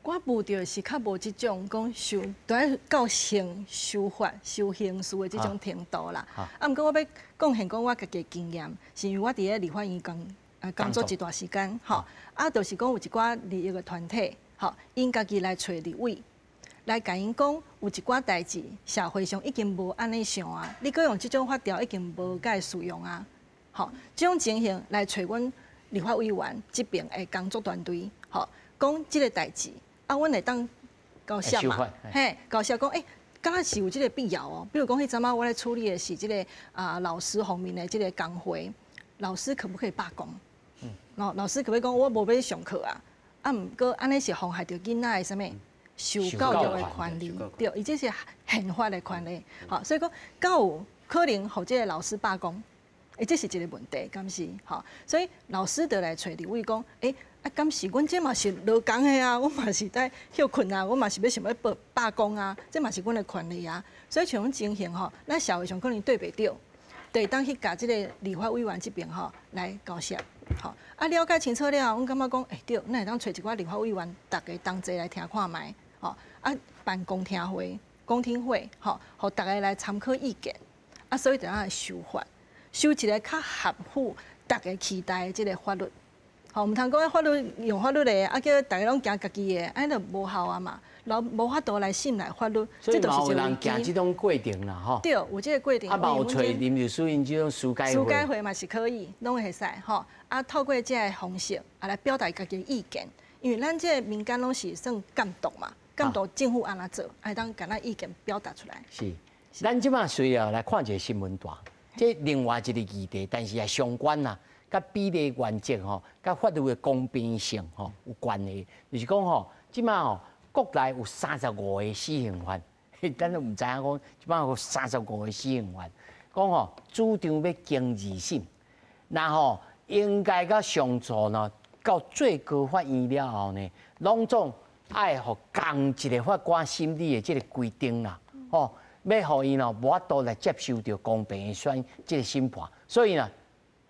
Speaker 3: 我無著是較無這種講修，都愛到刑修法、修刑事的這種程度啦。啊，毋過我欲貢獻講我家己的經驗，是因為我佇咧立法院工作一段時間，吼，啊，就是講有一寡利益的團體，吼，𪜶家己來揣立委，來共𪜶講有一寡代誌，社會上已經無按呢想啊，你閣用這種法條已經無蓋適用啊，吼，這種情形來揣阮立法委員這邊的工作團隊，吼，講這个代誌。啊，阮會當交涉嘛，嘿，交涉講，欸，敢若是有這个必要哦。比如講，彼陣仔我咧處理的是這个啊老師方面的這个工會，老師可不可以罷工？老師可不可以講我無欲上課啊？啊，毋過按呢是妨害著囡仔的啥物受教育的權利，對，伊這是憲法的權利，吼，所以講，敢有可能予這个老師罷工？欸，這是一个問題，敢是？吼，所以老師就來揣立委講，欸。啊，敢是阮這嘛是勞工的啊，阮嘛是在歇睏啊，阮嘛是欲想欲罷罷工啊，這嘛是阮的權利啊。所以像這種情形吼，咱社會上可能對袂著，就會當去共這个立法委員這邊吼來交涉，吼啊了解清楚了後，阮感覺講，欸對，咱會當揣一寡立法委員，逐家同齊來聽看覓，吼啊辦公聽會、公聽會，吼，予逐家來參考意見，啊所以就來修法，修一个較合乎逐家期待的這个法律。吼，毋通講法律用法律的，啊叫逐家攏行家己的，按呢就無效啊嘛，然後無法度來信賴法律，
Speaker 1: 所以嘛有人行這種過程啦，吼。
Speaker 3: 對，有這個過程。
Speaker 1: 啊，嘛有揣林律師𪜶這種司改會。
Speaker 3: 司改會嘛是可以，攏會使吼。啊，透過這个方式啊來表達家己的意見，因為咱這个民間攏是算監督嘛，監督政府按怎做，會當共咱意見表達出來。
Speaker 1: 是，咱這馬隨後來看一个新聞段，這另外一个議題，但是也相關啦。佮比例原則吼，佮法律的公平性吼有關係，就是講吼，這馬吼國內有35個死刑犯，咱都毋知影講，這馬有35個死刑犯，講吼主張欲經二審，然後應該佮上訴呢，到最高法院了後呢，攏總愛予仝一个法官審理的這个規定啦，吼，欲予𪜶哦無法度來接受著公平的選這个審判，所以呢。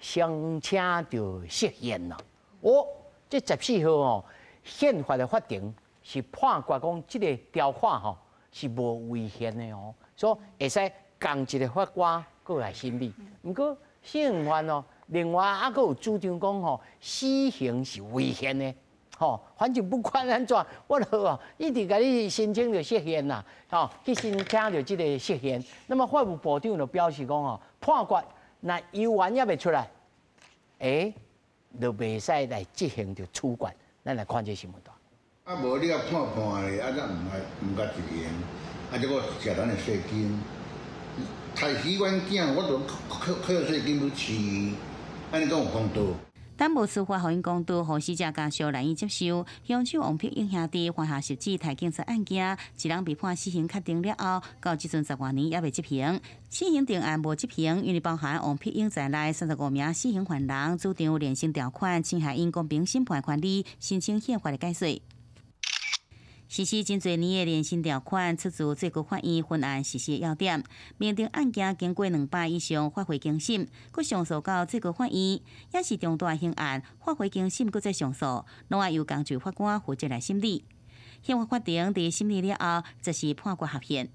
Speaker 1: 申請著釋憲啦！哦，這14號哦，憲法的法庭是判決講，這个條款吼是無違憲的哦，所以會使仝一个法官過來審理。毋過死刑犯哦，另外猶閣有主張講吼，死刑是違憲的，吼，反正不管按怎，我就哦一直共你申請著釋憲啦，吼，去申請著這个釋憲。那麼法務部長就表示講吼，判決若猶原猶未出來。欸，就袂使來執行著處決。咱來看這新聞段。
Speaker 9: 啊，無你啊判判咧，啊，咱毋愛毋共執行，啊，這個食咱的稅金，刣死阮囝，我都扣扣稅金去飼，按呢敢有公道？
Speaker 10: 但無司法予𪜶公道，予死者家屬難以接受。兇手王碧英兄弟犯下十起刣警察案件，一人被判死刑確定了後，到這陣十外年猶未執行。死刑定案無執行，因為包含王碧英在內35名死刑犯人主張量刑條款侵害𪜶公平審判權利，申請憲法的解說。实施真濟年的連申條款出自最高法院分案實施的要點，明定案件經過兩擺以上發回更審，閣上訴到最高法院，抑是重大刑案發回更審，閣再上訴，攏愛由仝一法官負責來審理。憲法法庭佇審理了後，則是判決合憲。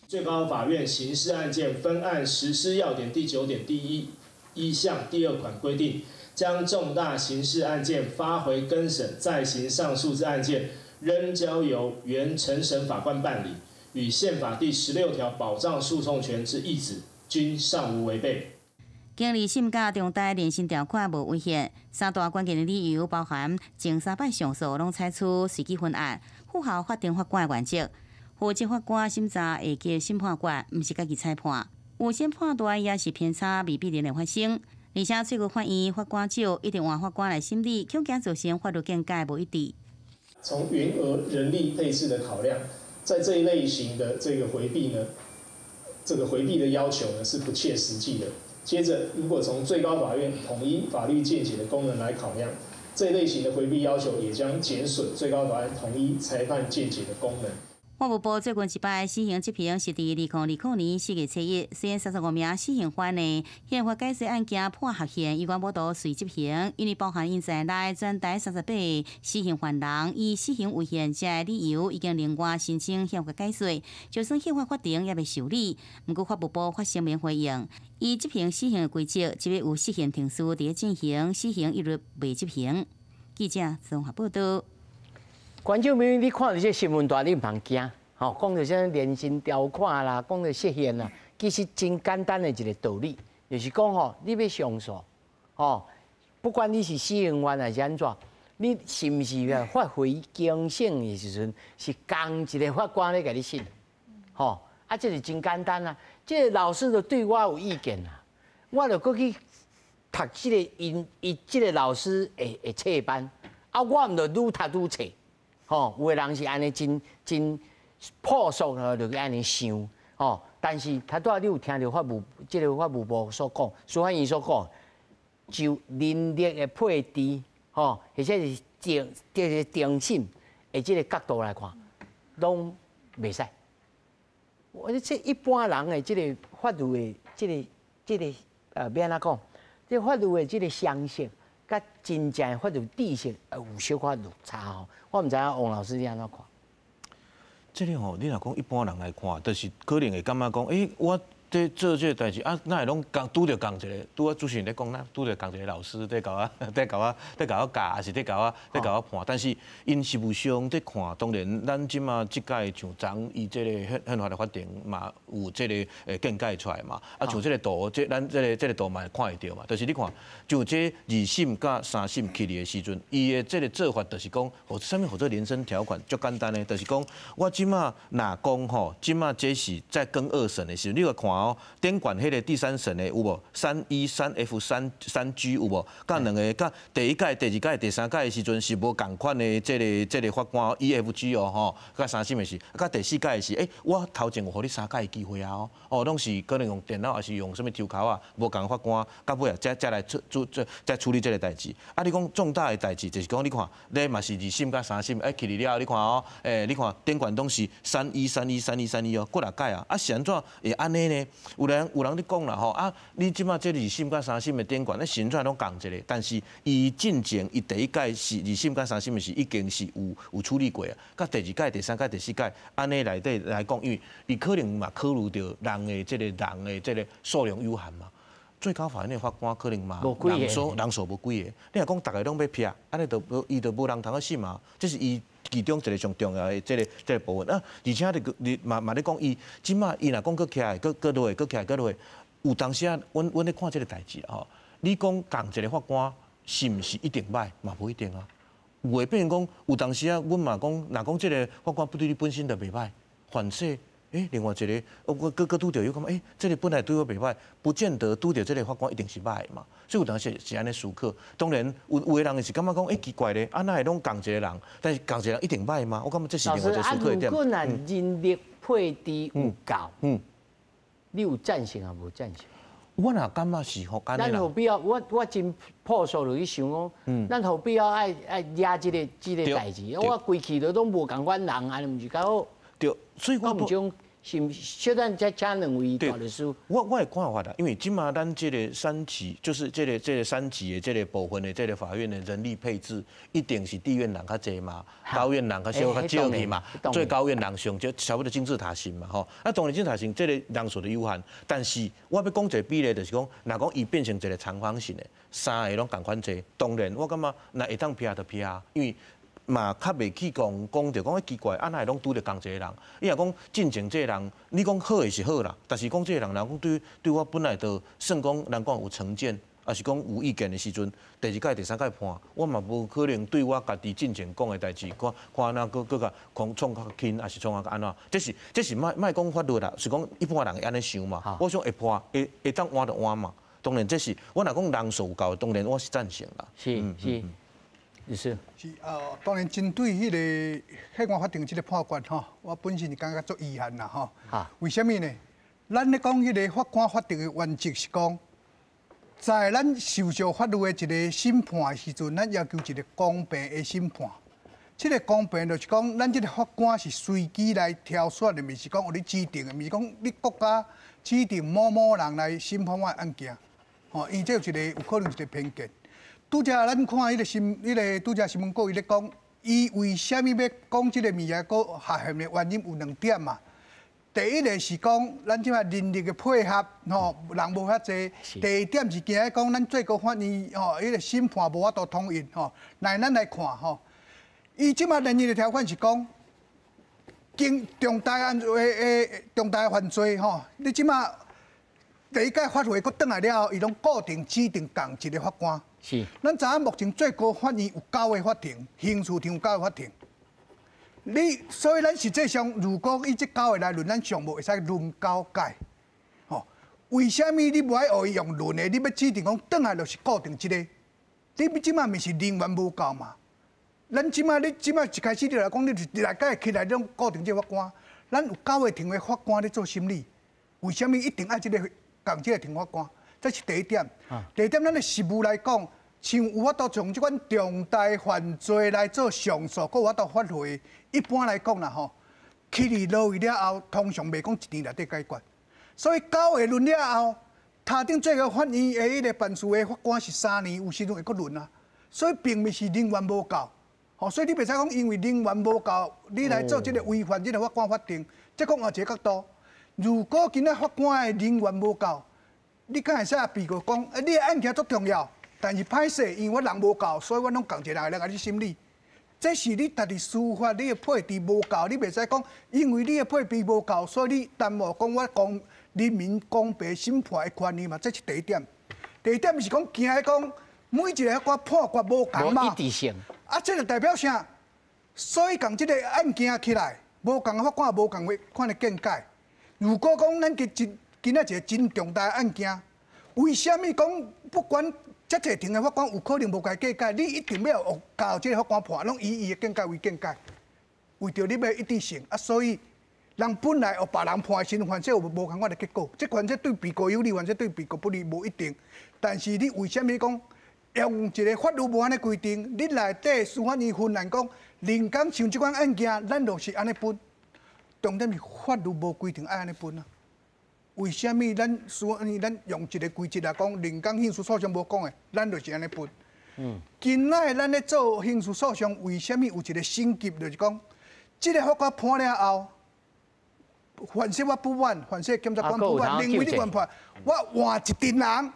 Speaker 6: 最高法院刑事案件分案實施要點第9點第1項第2款規定，將重大刑事案件發回更審再行上訴之案件，仍交由原承審法官辦理，與憲法第16條保障訴訟權之意旨均尚無違背。
Speaker 10: 經二審佮重大連申條款無違憲，三大關鍵的理由包含前三擺上訴攏採取隨機分案，符合法定法官的原則，負責法官審查下級審判官，毋是家己裁判，預先判斷也是偏差未必然會發生。而且最高法院法官少，一定換法官來審理，恐驚造成法律見解無一致。
Speaker 6: 從員額人力配置的考量，在這一類型的這個迴避呢，這個迴避的要求呢是不切實際的。接着，如果從最高法院統一法律見解的功能來考量，這一類型的迴避要求也將減損最高法院統一裁判見解的功能。
Speaker 10: 法務部最近一擺死刑執行是佇2020年4月7日，雖然35名死刑犯的憲法解釋案件判合憲，依然無度隨執行，因為包含𪜶在內全台38个死刑犯人以死刑違憲這个理由，已經另外申請憲法解釋，就算憲法法庭猶未受理，毋過法務部發聲明回應，依執行死刑的規則，只要有釋憲程序佇咧進行，死刑一律袂執行。記者綜合報道。
Speaker 1: 觀眾朋友，你看著這新聞台，你毋通驚，吼，講著啥連申條款啦，講著釋憲啦，其實真簡單的一個道理，就是講吼，你欲上訴，吼，不管你是死刑犯還是按怎，你是毋是啊發回更審的時陣，是仝一个法官咧共你審，吼，啊，這是真簡單啊。這个老師就對我有意見啦，我就閣去讀這个𪜶伊這个老師的冊班，啊，我毋就愈讀愈冊。吼，有的人是按呢真真樸素的，就按呢想，吼。但是頭拄仔你有聽著法務這个法務部所講，司法院所講，就人力的配置，吼，或者是定這个定審的這个角度來看，攏袂使。我這一般人的這个法律的這个這个欲按怎講？這法律的這个常識。佮真正的法律知識有小可落差吼，我毋知影王老師你按怎看？
Speaker 4: 這个吼，你若講一般人來看，就是可能會感覺講，欸，我佇做這个代誌啊，哪會攏仝拄著仝一个？拄仔主持人咧講，哪拄著仝一个老師佇共我、佇共我、佇共我教，抑是佇共我、佇共我判？但是𪜶實務上佇看，當然咱這馬這屆像昨伊這个憲法的法庭嘛有這个見解出來嘛。啊，像這个圖，這咱這个這个圖嘛會看會著嘛。就是你看，像這二審佮三審起的時陣，伊的這个做法就是講，予啥物號做連申條款，足簡單的，就是講我這馬若講吼，這馬這是在更二審的時陣，你來看哦，頂懸彼个第三審的有無？3E3F 3 3G 有無？佮兩个佮第一屆、第二屆、第三屆的時陣是無仝款的這个這个法官 E F G 哦吼，佮三審的是，佮第四屆的是，欸，我頭前有予你三屆的機會啊哦，哦，攏是可能用電腦，抑是用啥物抽籤啊，無仝法官，到尾啊，才來處處再處理這个代誌。啊，你講重大的代誌，就是講你看，你嘛是二審佮三審，欸，起去了後，你看哦，欸，你看頂懸攏是31313131哦，幾若屆啊，啊是按怎會按呢呢？有人有人咧講啦吼，啊，你這馬這二審佮三審的頂懸，咧是按怎攏仝一个？但是伊進前伊第一屆是二審佮三審的是已經是有處理過啊，佮第二屆、第三屆、第四屆按呢內底來講，因為伊可能嘛考慮著人的這个人的這个數量有限嘛。最高法院的法官可能嘛人數人數無幾个，你若講逐个攏欲避，按呢就無伊就無人通去審啊。這是伊其中一个上重要的這个這个部分啊。而且你你嘛嘛咧講，伊這馬伊若講閣起來，閣閣落去，閣起來閣落去，有當時啊，阮阮咧看這个代誌啦吼。你講仝一个法官是毋是一定䆀？嘛無一定啊。有的變成講，有當時啊，阮嘛講，若講這个法官不對你本身就袂䆀，反說。欸，另外一个，我閣閣拄著又感覺，欸，這个本來對我袂䆀，不見得拄著這个法官一定是䆀的嘛。所以有當時是按呢思考。當然有有的人是感覺講，欸，奇怪咧，啊，哪會攏仝一个人？但是仝一个人一定䆀嗎？我感覺這是另外一個思考的點。
Speaker 1: 老師，啊，如果若人力配置有夠，你有贊成抑無贊成？
Speaker 4: 我若感覺是吼，
Speaker 1: 咱何必要？我真樸素落去想講，咱何必要愛惹這個代誌？我規氣都攏無仝款人，按呢毋是較好？
Speaker 4: 對，所以我
Speaker 1: 毋種。是，小等再請兩位大律師。
Speaker 4: 我的看法啦，因為這馬咱這个三級，就是這个三級的這个部分的這个法院的人力配置，一定是地院人較濟嘛，高院人較少較少去嘛，最高院人上少，差不多金字塔型嘛，吼。啊，當然金字塔型這个人數就有限，但是我欲講一个比例，就是講，若講伊變成一个長方形的，三个攏仝款濟，當然我感覺若會當拼就拼，因為。嘛較袂去講講著講奇怪，啊哪會攏拄著仝一個人？伊若講進前這个人，你講好的是好啦，但是講這個人，若講對我本來就算講人講有成見，抑是講有意見的時陣，第二屆、第三屆判，我嘛無可能對我家己進前講的代誌，看看按怎閣閣共講創較輕，抑是創較按怎？這是莫莫講法律啦，是講一般人會按呢想嘛。我想會判，會當換就換嘛。當然這是我若講人數有夠，當然我是贊成啦。
Speaker 1: 是是。是
Speaker 2: 是當然針對彼个客觀法庭這个判決吼，我本身是感覺足遺憾啦吼。為啥物呢？咱咧講彼个法官法定的原則是講，在咱受著法律的一个審判的時陣，咱要求一个公平的審判。這个公平就是講，咱這个法官是隨機來挑選的，毋是講予你指定的，毋是講你國家指定某某人來審判我的案件，吼，伊這有一个有可能一个偏見。拄才咱看彼个新，彼个拄才新聞稿伊咧講，伊為啥物欲講這个物件閣合憲的原因有兩點嘛。第一个是講咱這馬人力的配合，吼，人無遐濟。第二點是驚講咱最高法院吼，彼个審判無法度統一吼。來，咱來看吼，伊這馬人力的條款是講，經重大案的重大犯罪吼，你這馬第一屆發回閣轉來了後，伊攏固定指定仝一个法官。
Speaker 1: 是，
Speaker 2: 咱知影目前最高法院有九个法庭，刑事庭有九个法庭。你所以咱實際上，如果以這九个來論，咱上無會使輪九屆。吼，為啥物你無愛予伊用輪的？你欲指定講轉來就是固定這个？你這馬毋是人員無夠嘛？咱這馬你這馬一開始你來講，你就來屆起來，攏固定這个法官。咱有九个庭的法官咧做審理，為啥物一定愛這个仝這个庭法官？這是第一點。第二點，咱的實務來講，像有法度從這款重大犯罪來做上訴，閣有法度發回。一般來講啦吼，起佇落去了後，通常袂講一年內底解決。所以九個輪了後，頭頂最高法院的彼个辦事的法官是3年，有時陣會閣輪啊。所以並毋是人員無夠，吼，所以你袂使講因為人員無夠，你來做這个違反這个法官法定。這講也一个角度。如果今仔法官的人員無夠，你敢會使被告講，欸，你的案件足重要，但是歹勢，因為我人無夠，所以我攏仝一个人來共你審理。這是你家己司法，你的配置無夠，你袂使講，因為你的配備無夠，所以你耽誤講我講人民公平審判的權利嘛。這是第一點。第二點是講驚講每一个法官判決無仝嘛。
Speaker 1: 無一致性。
Speaker 2: 啊，這就代表啥？所以仝這个案件起來，無仝的法官無仝款的見解。如果講咱今今仔一个真重大的案件，為啥物講不管遮濟庭的法官有可能無共見解？你一定欲予交這个法官判，攏以伊的見解為見解，為著你欲一致性啊，所以人本來予別人判的時陣，反正有無仝款的結果，這反正對被告有利，反正對被告不利，無一定。但是你為啥物講用一个法律無按呢規定？你內底司法院芬蘭講，人講像這款案件，咱就是按呢分。重點是法律無規定愛按呢分啊。為啥物咱司法院咱用一个規則來講，人講刑事訴訟無講的，咱就是按呢分。今仔咱咧做刑事訴訟，為啥物有一个升級？就是講，這个法官判了後，凡說我不滿，凡說檢察官不滿，認為你原判，我換一陣人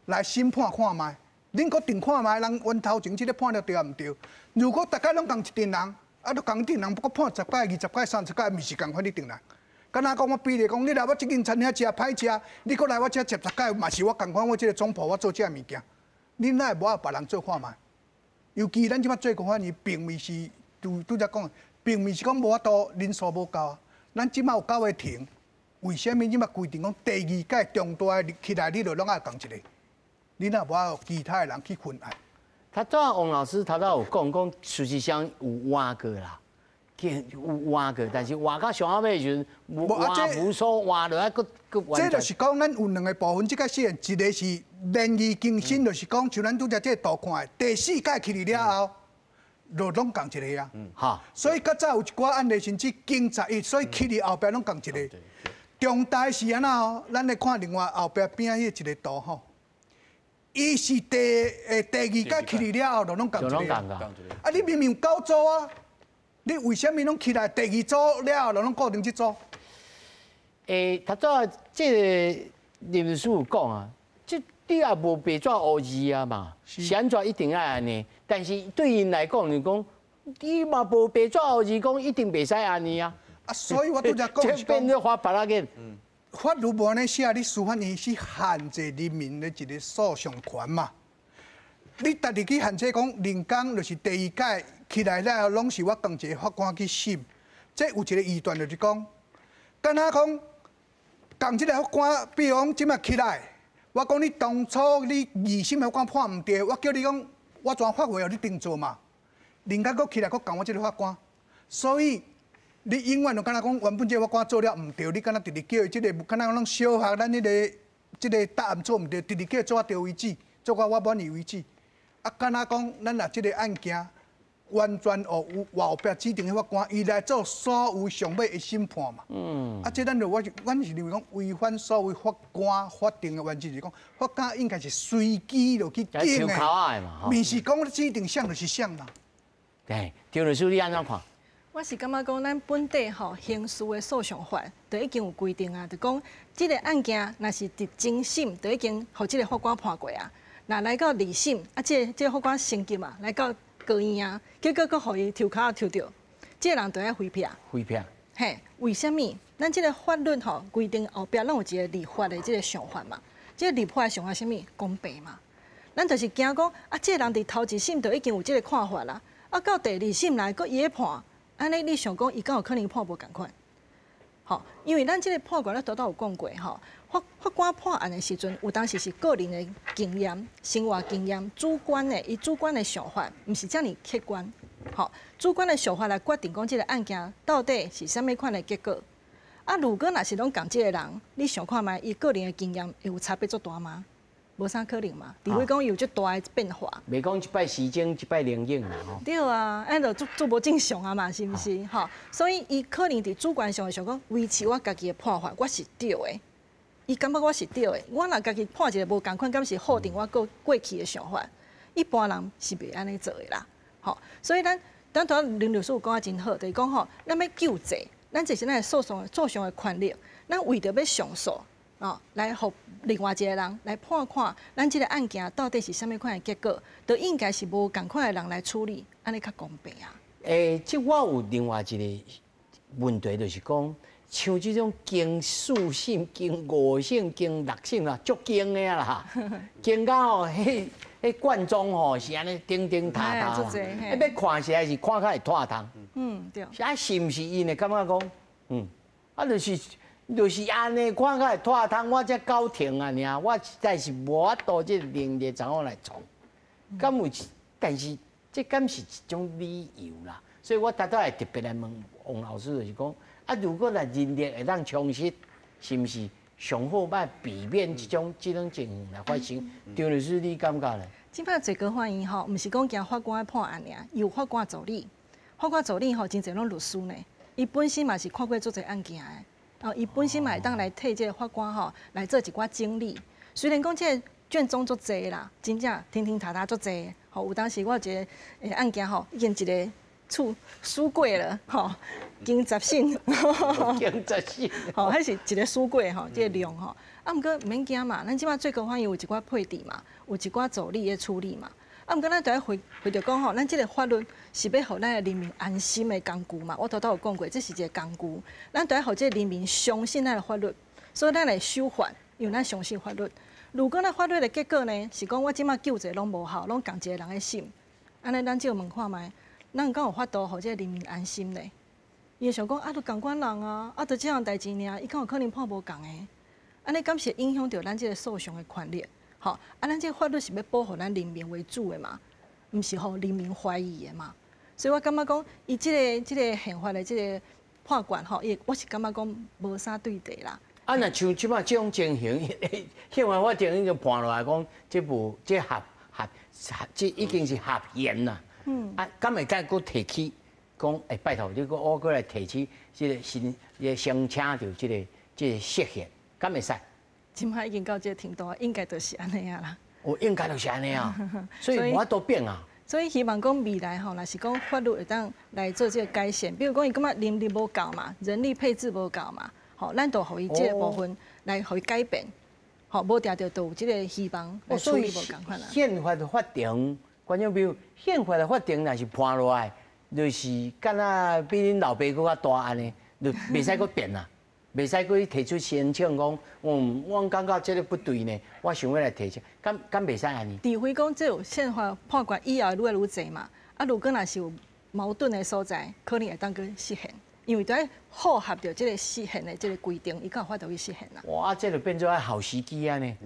Speaker 2: 來審判看覓，恁閣定看覓，人阮頭前這个判了對抑毋對？如果逐家攏仝一陣人，啊，都仝一陣人，不過判十擺、20擺、30擺，毋是仝款一陣人。敢若講我比如講，你來我這間餐廳食歹食，你閣來我這食十擺，嘛是我仝款，我這个總鋪我做這个物件，你哪會無愛別人做看覓？尤其咱這擺最高法院並毋是拄拄才講，並毋是講無法度人數無夠啊。咱這擺有九个庭，為啥物這擺規定講第二屆重大的起來，你就攏愛仝一個？你哪無愛予其他的人去分案？
Speaker 1: 他拄仔王老師頭拄有講講，事實上有換過啦。有換過，但是換到上後尾時陣，換無所換落來，閣閣
Speaker 2: 這就是講，咱有兩個部分，這個試驗，一個是連議更新，就是講像咱拄才這個圖看的，第四屆起來了後，就攏仝一個啊。所以較早有一寡案例，甚至經11，所以起來後壁攏仝一個。重大是按怎吼？咱來看另外後壁邊仔彼一個圖吼，伊是第二屆起來了後，就攏仝一個。啊，你明明有九組啊！你為啥物攏起來第二組了後，就攏固定這組？
Speaker 1: 頭拄仔這個林律師有講啊，這你也無白紙烏字啊嘛，是按怎一定愛按呢？但是對𪜶來講，就講你嘛無白紙烏字，講一定袂使按呢啊。
Speaker 2: 啊，所以我拄才講是
Speaker 1: 講，變做發白仔緊。
Speaker 2: 法律無按呢寫，你司法院是限制人民的一個訴訟權嘛？你家己去限制講，人工就是第二屆起來了後，攏是我仝一個法官去審。這有一個疑端，就是講，敢若講仝這個法官，比如講這馬起來，我講你當初你二審法官判毋對，我叫你講，我全發回予你重做嘛。人家閣起來閣仝我這個法官，所以你永遠就敢若講，原本這個法官做了毋對，你敢若直直叫伊這個，敢若講小學咱彼個這個答案做毋對，直直叫伊做到對為止，做到我滿意為止。啊，敢若講，咱若這個案件完全予有外壁指定的法官，伊來做所有上尾的審判嘛。啊，這咱就我阮是認為講違反所謂法官法定的原則，是講法官應該是隨機落去揀的，毋是講指定誰就是誰啦。
Speaker 1: 對，張律師你按怎看？
Speaker 3: 我是感覺講，咱本地吼刑事的訴訟法就已經有規定啊，就講這個案件若是佇偵審，就已經予這個法官判過啊。若來到二審，啊，這個法官升級嘛，來到高院啊，結果閣予伊抽跤抽著，這個人就愛揮票。
Speaker 1: 揮票。
Speaker 3: 嘿，為啥物？咱這個法律吼規定後壁攏有一個立法的這個想法嘛。這個立法的想法啥物？公平嘛。咱就是驚講，啊，這個人佇頭一審就已經有這個看法啦，啊，到第二審來閣伊咧判，按呢你想講伊敢有可能判無仝款？吼，因為咱這個判決咧拄拄有講過吼。法官判案的時陣，有當時是個人的經驗、生活經驗、主觀的，伊主觀的想法，毋是遮爾客觀。吼，主觀的想法來決定講這個案件到底是啥物款的結果。啊，如果若是攏仝這個人，你想看覓，伊個人的經驗會有差別足大嗎？無啥可能嘛，除非講有足大的變化。
Speaker 1: 袂講一擺時鐘，一擺靈應啦吼。
Speaker 3: 對啊，按就足足無正常啊嘛，是毋是？吼，所以伊可能佇主觀上會想講，維持我家己的判法，我是對的。伊感覺我是對的，我若家己判一個無仝款，敢是否定我過去的想法？一般人是袂按呢做的啦，吼。所以咱拄仔林律師有講得真好，就是講吼，咱欲救濟，咱這是咱的訴訟的權利，咱為著欲上訴，哦，來予另外一個人來判看，咱這個案件到底是啥物款的結果，都應該是無仝款的人來處理，按呢較公平啊。
Speaker 1: 這我有另外一個問題，就是講，像這種經四審、經五審、經六審啦，足經的啦，經到吼，彼彼卷宗吼是按呢釘釘塌塌啦，欲看實在是看較會脫窗。
Speaker 3: 嗯，對。
Speaker 1: 啊，是毋是𪜶會感覺講，啊，就是按呢看較會脫窗，我才九庭啊爾，我實在是無法度這個能力怎樣來創。敢有？但是這敢是一種理由啦。所以我拄拄會特別來問王老師，就是講。啊，如果若人力會當充實，是毋是上好欲避免這種情形來發生？張律師，你感覺咧？
Speaker 3: 這擺最高法院吼，毋是講驚法官判案爾，有法官助理，法官助理吼真濟攏律師呢。伊本身嘛是看過足濟案件的，哦，伊本身嘛會當來替這個法官吼來做一寡整理。雖然講這個卷宗足濟啦，真正停停沓沓足濟，吼，有當時我有一個案件吼，已經一個處書櫃了，吼，經十審，
Speaker 1: 經十審，
Speaker 3: 吼，彼是一個書櫃吼，這個量吼，啊，毋過毋免驚嘛，咱這擺最高法院有一寡配置嘛，有一寡助理咧處理嘛，啊，毋過咱著愛回著講吼，咱這個法律是欲予咱的人民安心的工具嘛，我拄拄有講過，這是一個工具，咱著愛予這個人民相信咱的法律，所以咱來守法，因為咱相信法律。如果咱法律的結果呢，是講我這擺救濟攏無效，攏仝一個人咧審，按呢咱就問看覓。咱敢有法度予這個人民安心呢？伊會想講啊，都仝款人啊，啊，就這項代誌爾，伊敢有可能判無仝的？按呢敢是影響著咱這個訴訟的權利？吼，啊，咱這個法律是欲保護咱人民為主的嘛，毋是予人民懷疑的嘛。所以我感覺講，伊這個憲法的這個判決吼，伊我是感覺講無啥對地啦。
Speaker 1: 啊，若像這擺這種情形，憲法法庭已經判落來講，這無這合合合，這已經是合憲啦。啊，敢會閣閣提起講，欸，拜託你閣我閣來提起這個申，這個申請著這個釋憲，敢會使？
Speaker 3: 這擺已經到這個程度，應該就是按呢啊啦。
Speaker 1: 哦，應該就是按呢啊，所以無法度變啊。
Speaker 3: 所以希望講未來吼，若是講法律會當來做這個改善，比如講伊感覺人力無夠嘛，人力配置無夠嘛，吼，咱就予伊這個部分來予伊改變，吼，無定著就有這個希望來處理無仝款啦。
Speaker 1: 憲法的法庭，觀眾朋友，憲法的法庭若是判落來，就是敢若比恁老爸閣較大按呢，就袂使閣變啦，袂使閣提出申請講，我感覺這個不對呢，我想欲來提出，敢袂使按呢？
Speaker 3: 除非講這有憲法判決以後愈來愈濟嘛，啊，如果若是有矛盾的所在，可能會當閣釋憲，因為都愛符合著這個釋憲的這個規定，伊才有法度去釋憲啦。
Speaker 1: 哇，這就變做好時機按呢。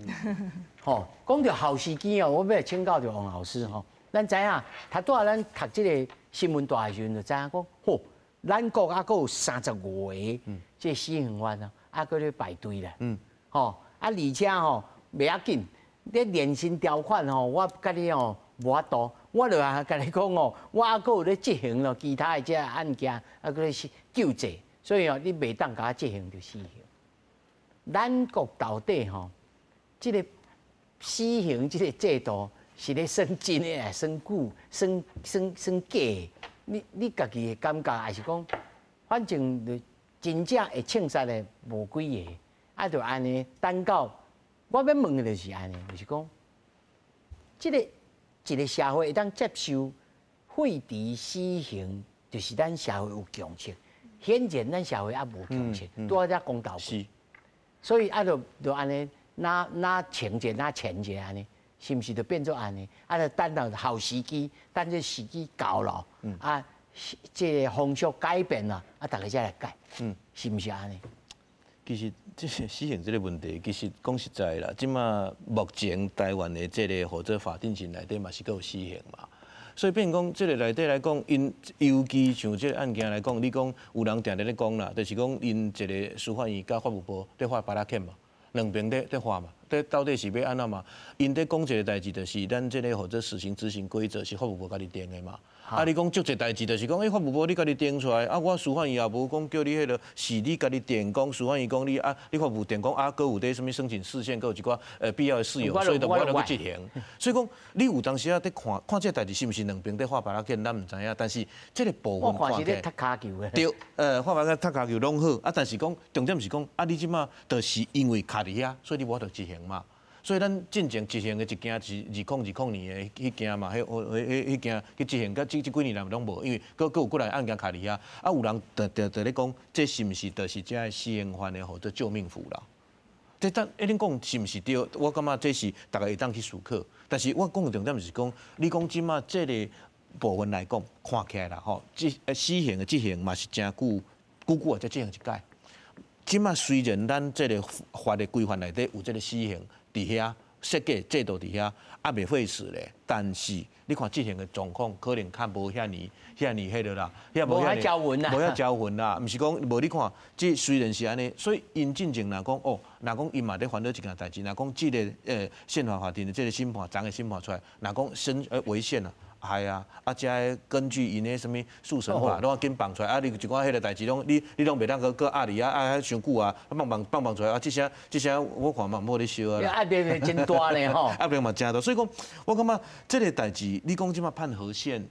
Speaker 1: 吼，講著好時機哦，我欲來請教著王老師吼。咱知影，頭拄仔咱讀這個新聞大的時陣，就知影講，吼，咱國猶閣有35個這個死刑犯啊，猶閣咧排隊啦。吼，啊，而且吼，袂要緊，你年薪條款吼，我佮你吼無法度，我就啊共你講哦，我猶閣有咧執行咯，其他的這個案件，猶閣咧救濟，所以哦，你袂當共我執行著死刑。咱國到底吼，這個死刑這個制度是咧算真的，還算久、算算算假的？你家己的感覺，還是講，反正就真正會槍殺的無幾个，啊，就按呢等到我欲問的就是按呢，就是講，這個一個社會會當接受廢除死刑，就是咱社會有共識。顯然咱社會猶無共識，拄仔才講到過。所以啊，就按呢，哪情節哪前節按呢，是毋是就變做按呢？啊，就等到好時機，等這時機到了，啊，這個風俗改變了，啊，大家才來改，是毋是按呢？
Speaker 4: 其實這個死刑這個問題，其實講實在啦，這馬目前台灣的這個或者法定刑內底嘛是閣有死刑嘛，所以變講這個內底來講，𪜶尤其像這個案件來講，你講有人定定咧講啦，就是講𪜶一個司法院佮法務部咧畫耙仔鉗嘛，兩邊咧畫嘛，這到底是欲按怎嘛？𪜶咧講一個代誌，就是咱這個或者死刑執行規則是法務部家己定的嘛。啊，你講足濟代誌，就是講，欸，法務部你家己定出來，啊，我司法院也無講叫你彼個，是你家己定講，司法院講你啊，你法務部定講啊，閣有佇啥物申請釋憲，閣有一寡必要的事由，所以就無法度去執行。所以講，你有當時仔佇看看這個代誌是毋是兩邊佇畫耙仔鉗，咱毋知影。但是這個部分
Speaker 1: 看起來，我看是咧踢跤球的。
Speaker 4: 對，畫耙仔鉗踢跤球攏好，啊，但是講重點是講，啊，你這馬就是因為卡佇遐，所以你無法度執行嘛。所以咱進前執行的一件是2020年的彼件嘛，彼彼彼彼件去執行，佮這幾年來攏無，因為閣閣有幾來案件卡佇遐，啊有人就就就咧講，這是毋是就是這个死刑犯的號做救命符啦？這當一定講是毋是對？我感覺這是大家會當去思考。但是我講的重點是講，你講這馬這個部分來講，看起來啦吼，這死刑的執行嘛是誠久，久久啊才執行一擺。這馬雖然咱這個法的規範內底有這個死刑。佇遐設計制度佇遐，猶未廢除咧。但是你看執行的狀況，可能較無遐爾遐爾彼個啦，遐無遐
Speaker 1: 招魂啦，
Speaker 4: 無遐招魂啦。毋是講無你看，這雖然是按呢，所以𪜶進前若講哦，若講𪜶嘛咧煩惱一件代誌，若講這個憲法法庭的這個審判，昨個審判出來，若講審違憲啊。係啊，啊，這个根據𪜶的啥物速審法，攏緊放出來，啊，你一寡彼個代誌攏你攏袂當閣閣壓佇遐，啊，傷久啊，放放放放出來，啊，這聲這聲我看嘛無咧燒啊。
Speaker 1: 壓力真大咧吼，
Speaker 4: 壓力嘛誠大，所以講，我感覺這個代誌，你講這馬判合憲，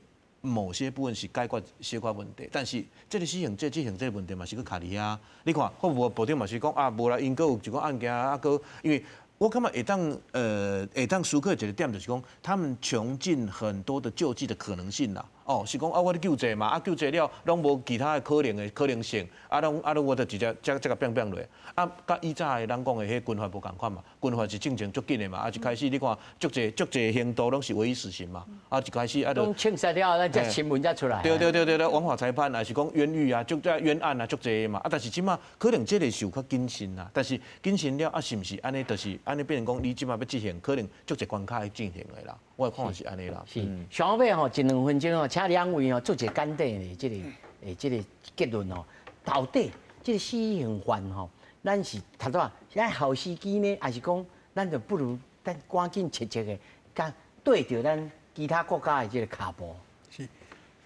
Speaker 4: 某些部分是解決小可問題，但是這個死刑這執行這個問題嘛是閣卡佇遐。你看，法務部長嘛是講啊，無啦，𪜶閣有一個案件啊，閣因為。我感覺會當思考一個點，就是講他們窮盡很多的救濟的可能性啦。哦，是講啊，我咧救濟嘛，啊救濟了，攏無其他的可能性，啊攏啊攏我就直接這這共變變落。啊，佮以早的人講的彼軍法無仝款嘛，軍法是進前足緊的嘛，啊一開始你看足濟足濟刑度攏是唯一死刑嘛，啊一開始啊就。
Speaker 1: 攏槍殺了，咱這新聞才出來。
Speaker 4: 對對對對對，枉法裁判，還是講冤獄啊，足濟冤案啊，足濟的嘛。啊，但是這馬可能這個是有較謹慎啦，但是謹慎了啊，是毋是按呢？就是按呢變成講，你這馬欲執行，可能足濟關卡去進行的啦。我的看法是按呢啦。
Speaker 1: 是，上尾吼一兩分鐘吼，請兩位吼做一個簡短的這個結論吼。到底這個死刑犯吼，咱是頭拄仔是愛予時機呢，還是講咱就不如咱趕緊切切的，佮對著咱其他國家的這個跤步？
Speaker 2: 是，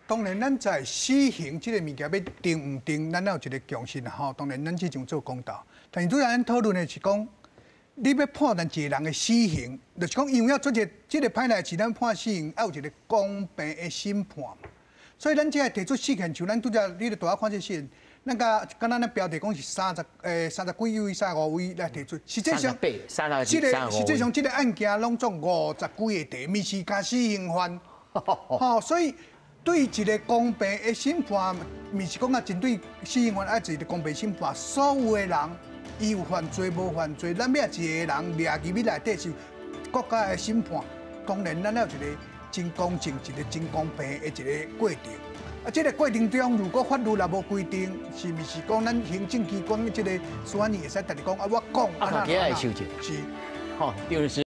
Speaker 2: 當然咱在死刑這個物件欲定毋定，咱有一個共識啦吼。當然咱這種做公道，但是拄才咱討論的是講，你欲判咱一個人的死刑，就是講因為要做一個這個歹代誌，咱判死刑愛有一個公平的審判。所以咱這個提出死刑，像咱拄才你咧拄仔看這死刑，咱共敢若咱標題講是三十幾位、35位來提出，實際上，這個實際上這個案件攏總50幾個題，毋是共死刑犯。吼，所以對一個公平的審判，毋是講啊針對死刑犯愛一個公平審判，所有的人伊有犯罪無犯罪，咱欲一個人掠入去內底是國家的審判，當然咱要有一個真公正、一個真公平的一個過程。啊，這個過程中，如果法律若無規定，是毋是講咱行政機關這個司法院會使直直講啊？我講
Speaker 1: 啊，家己會修正
Speaker 2: 是，
Speaker 1: 吼，張律師。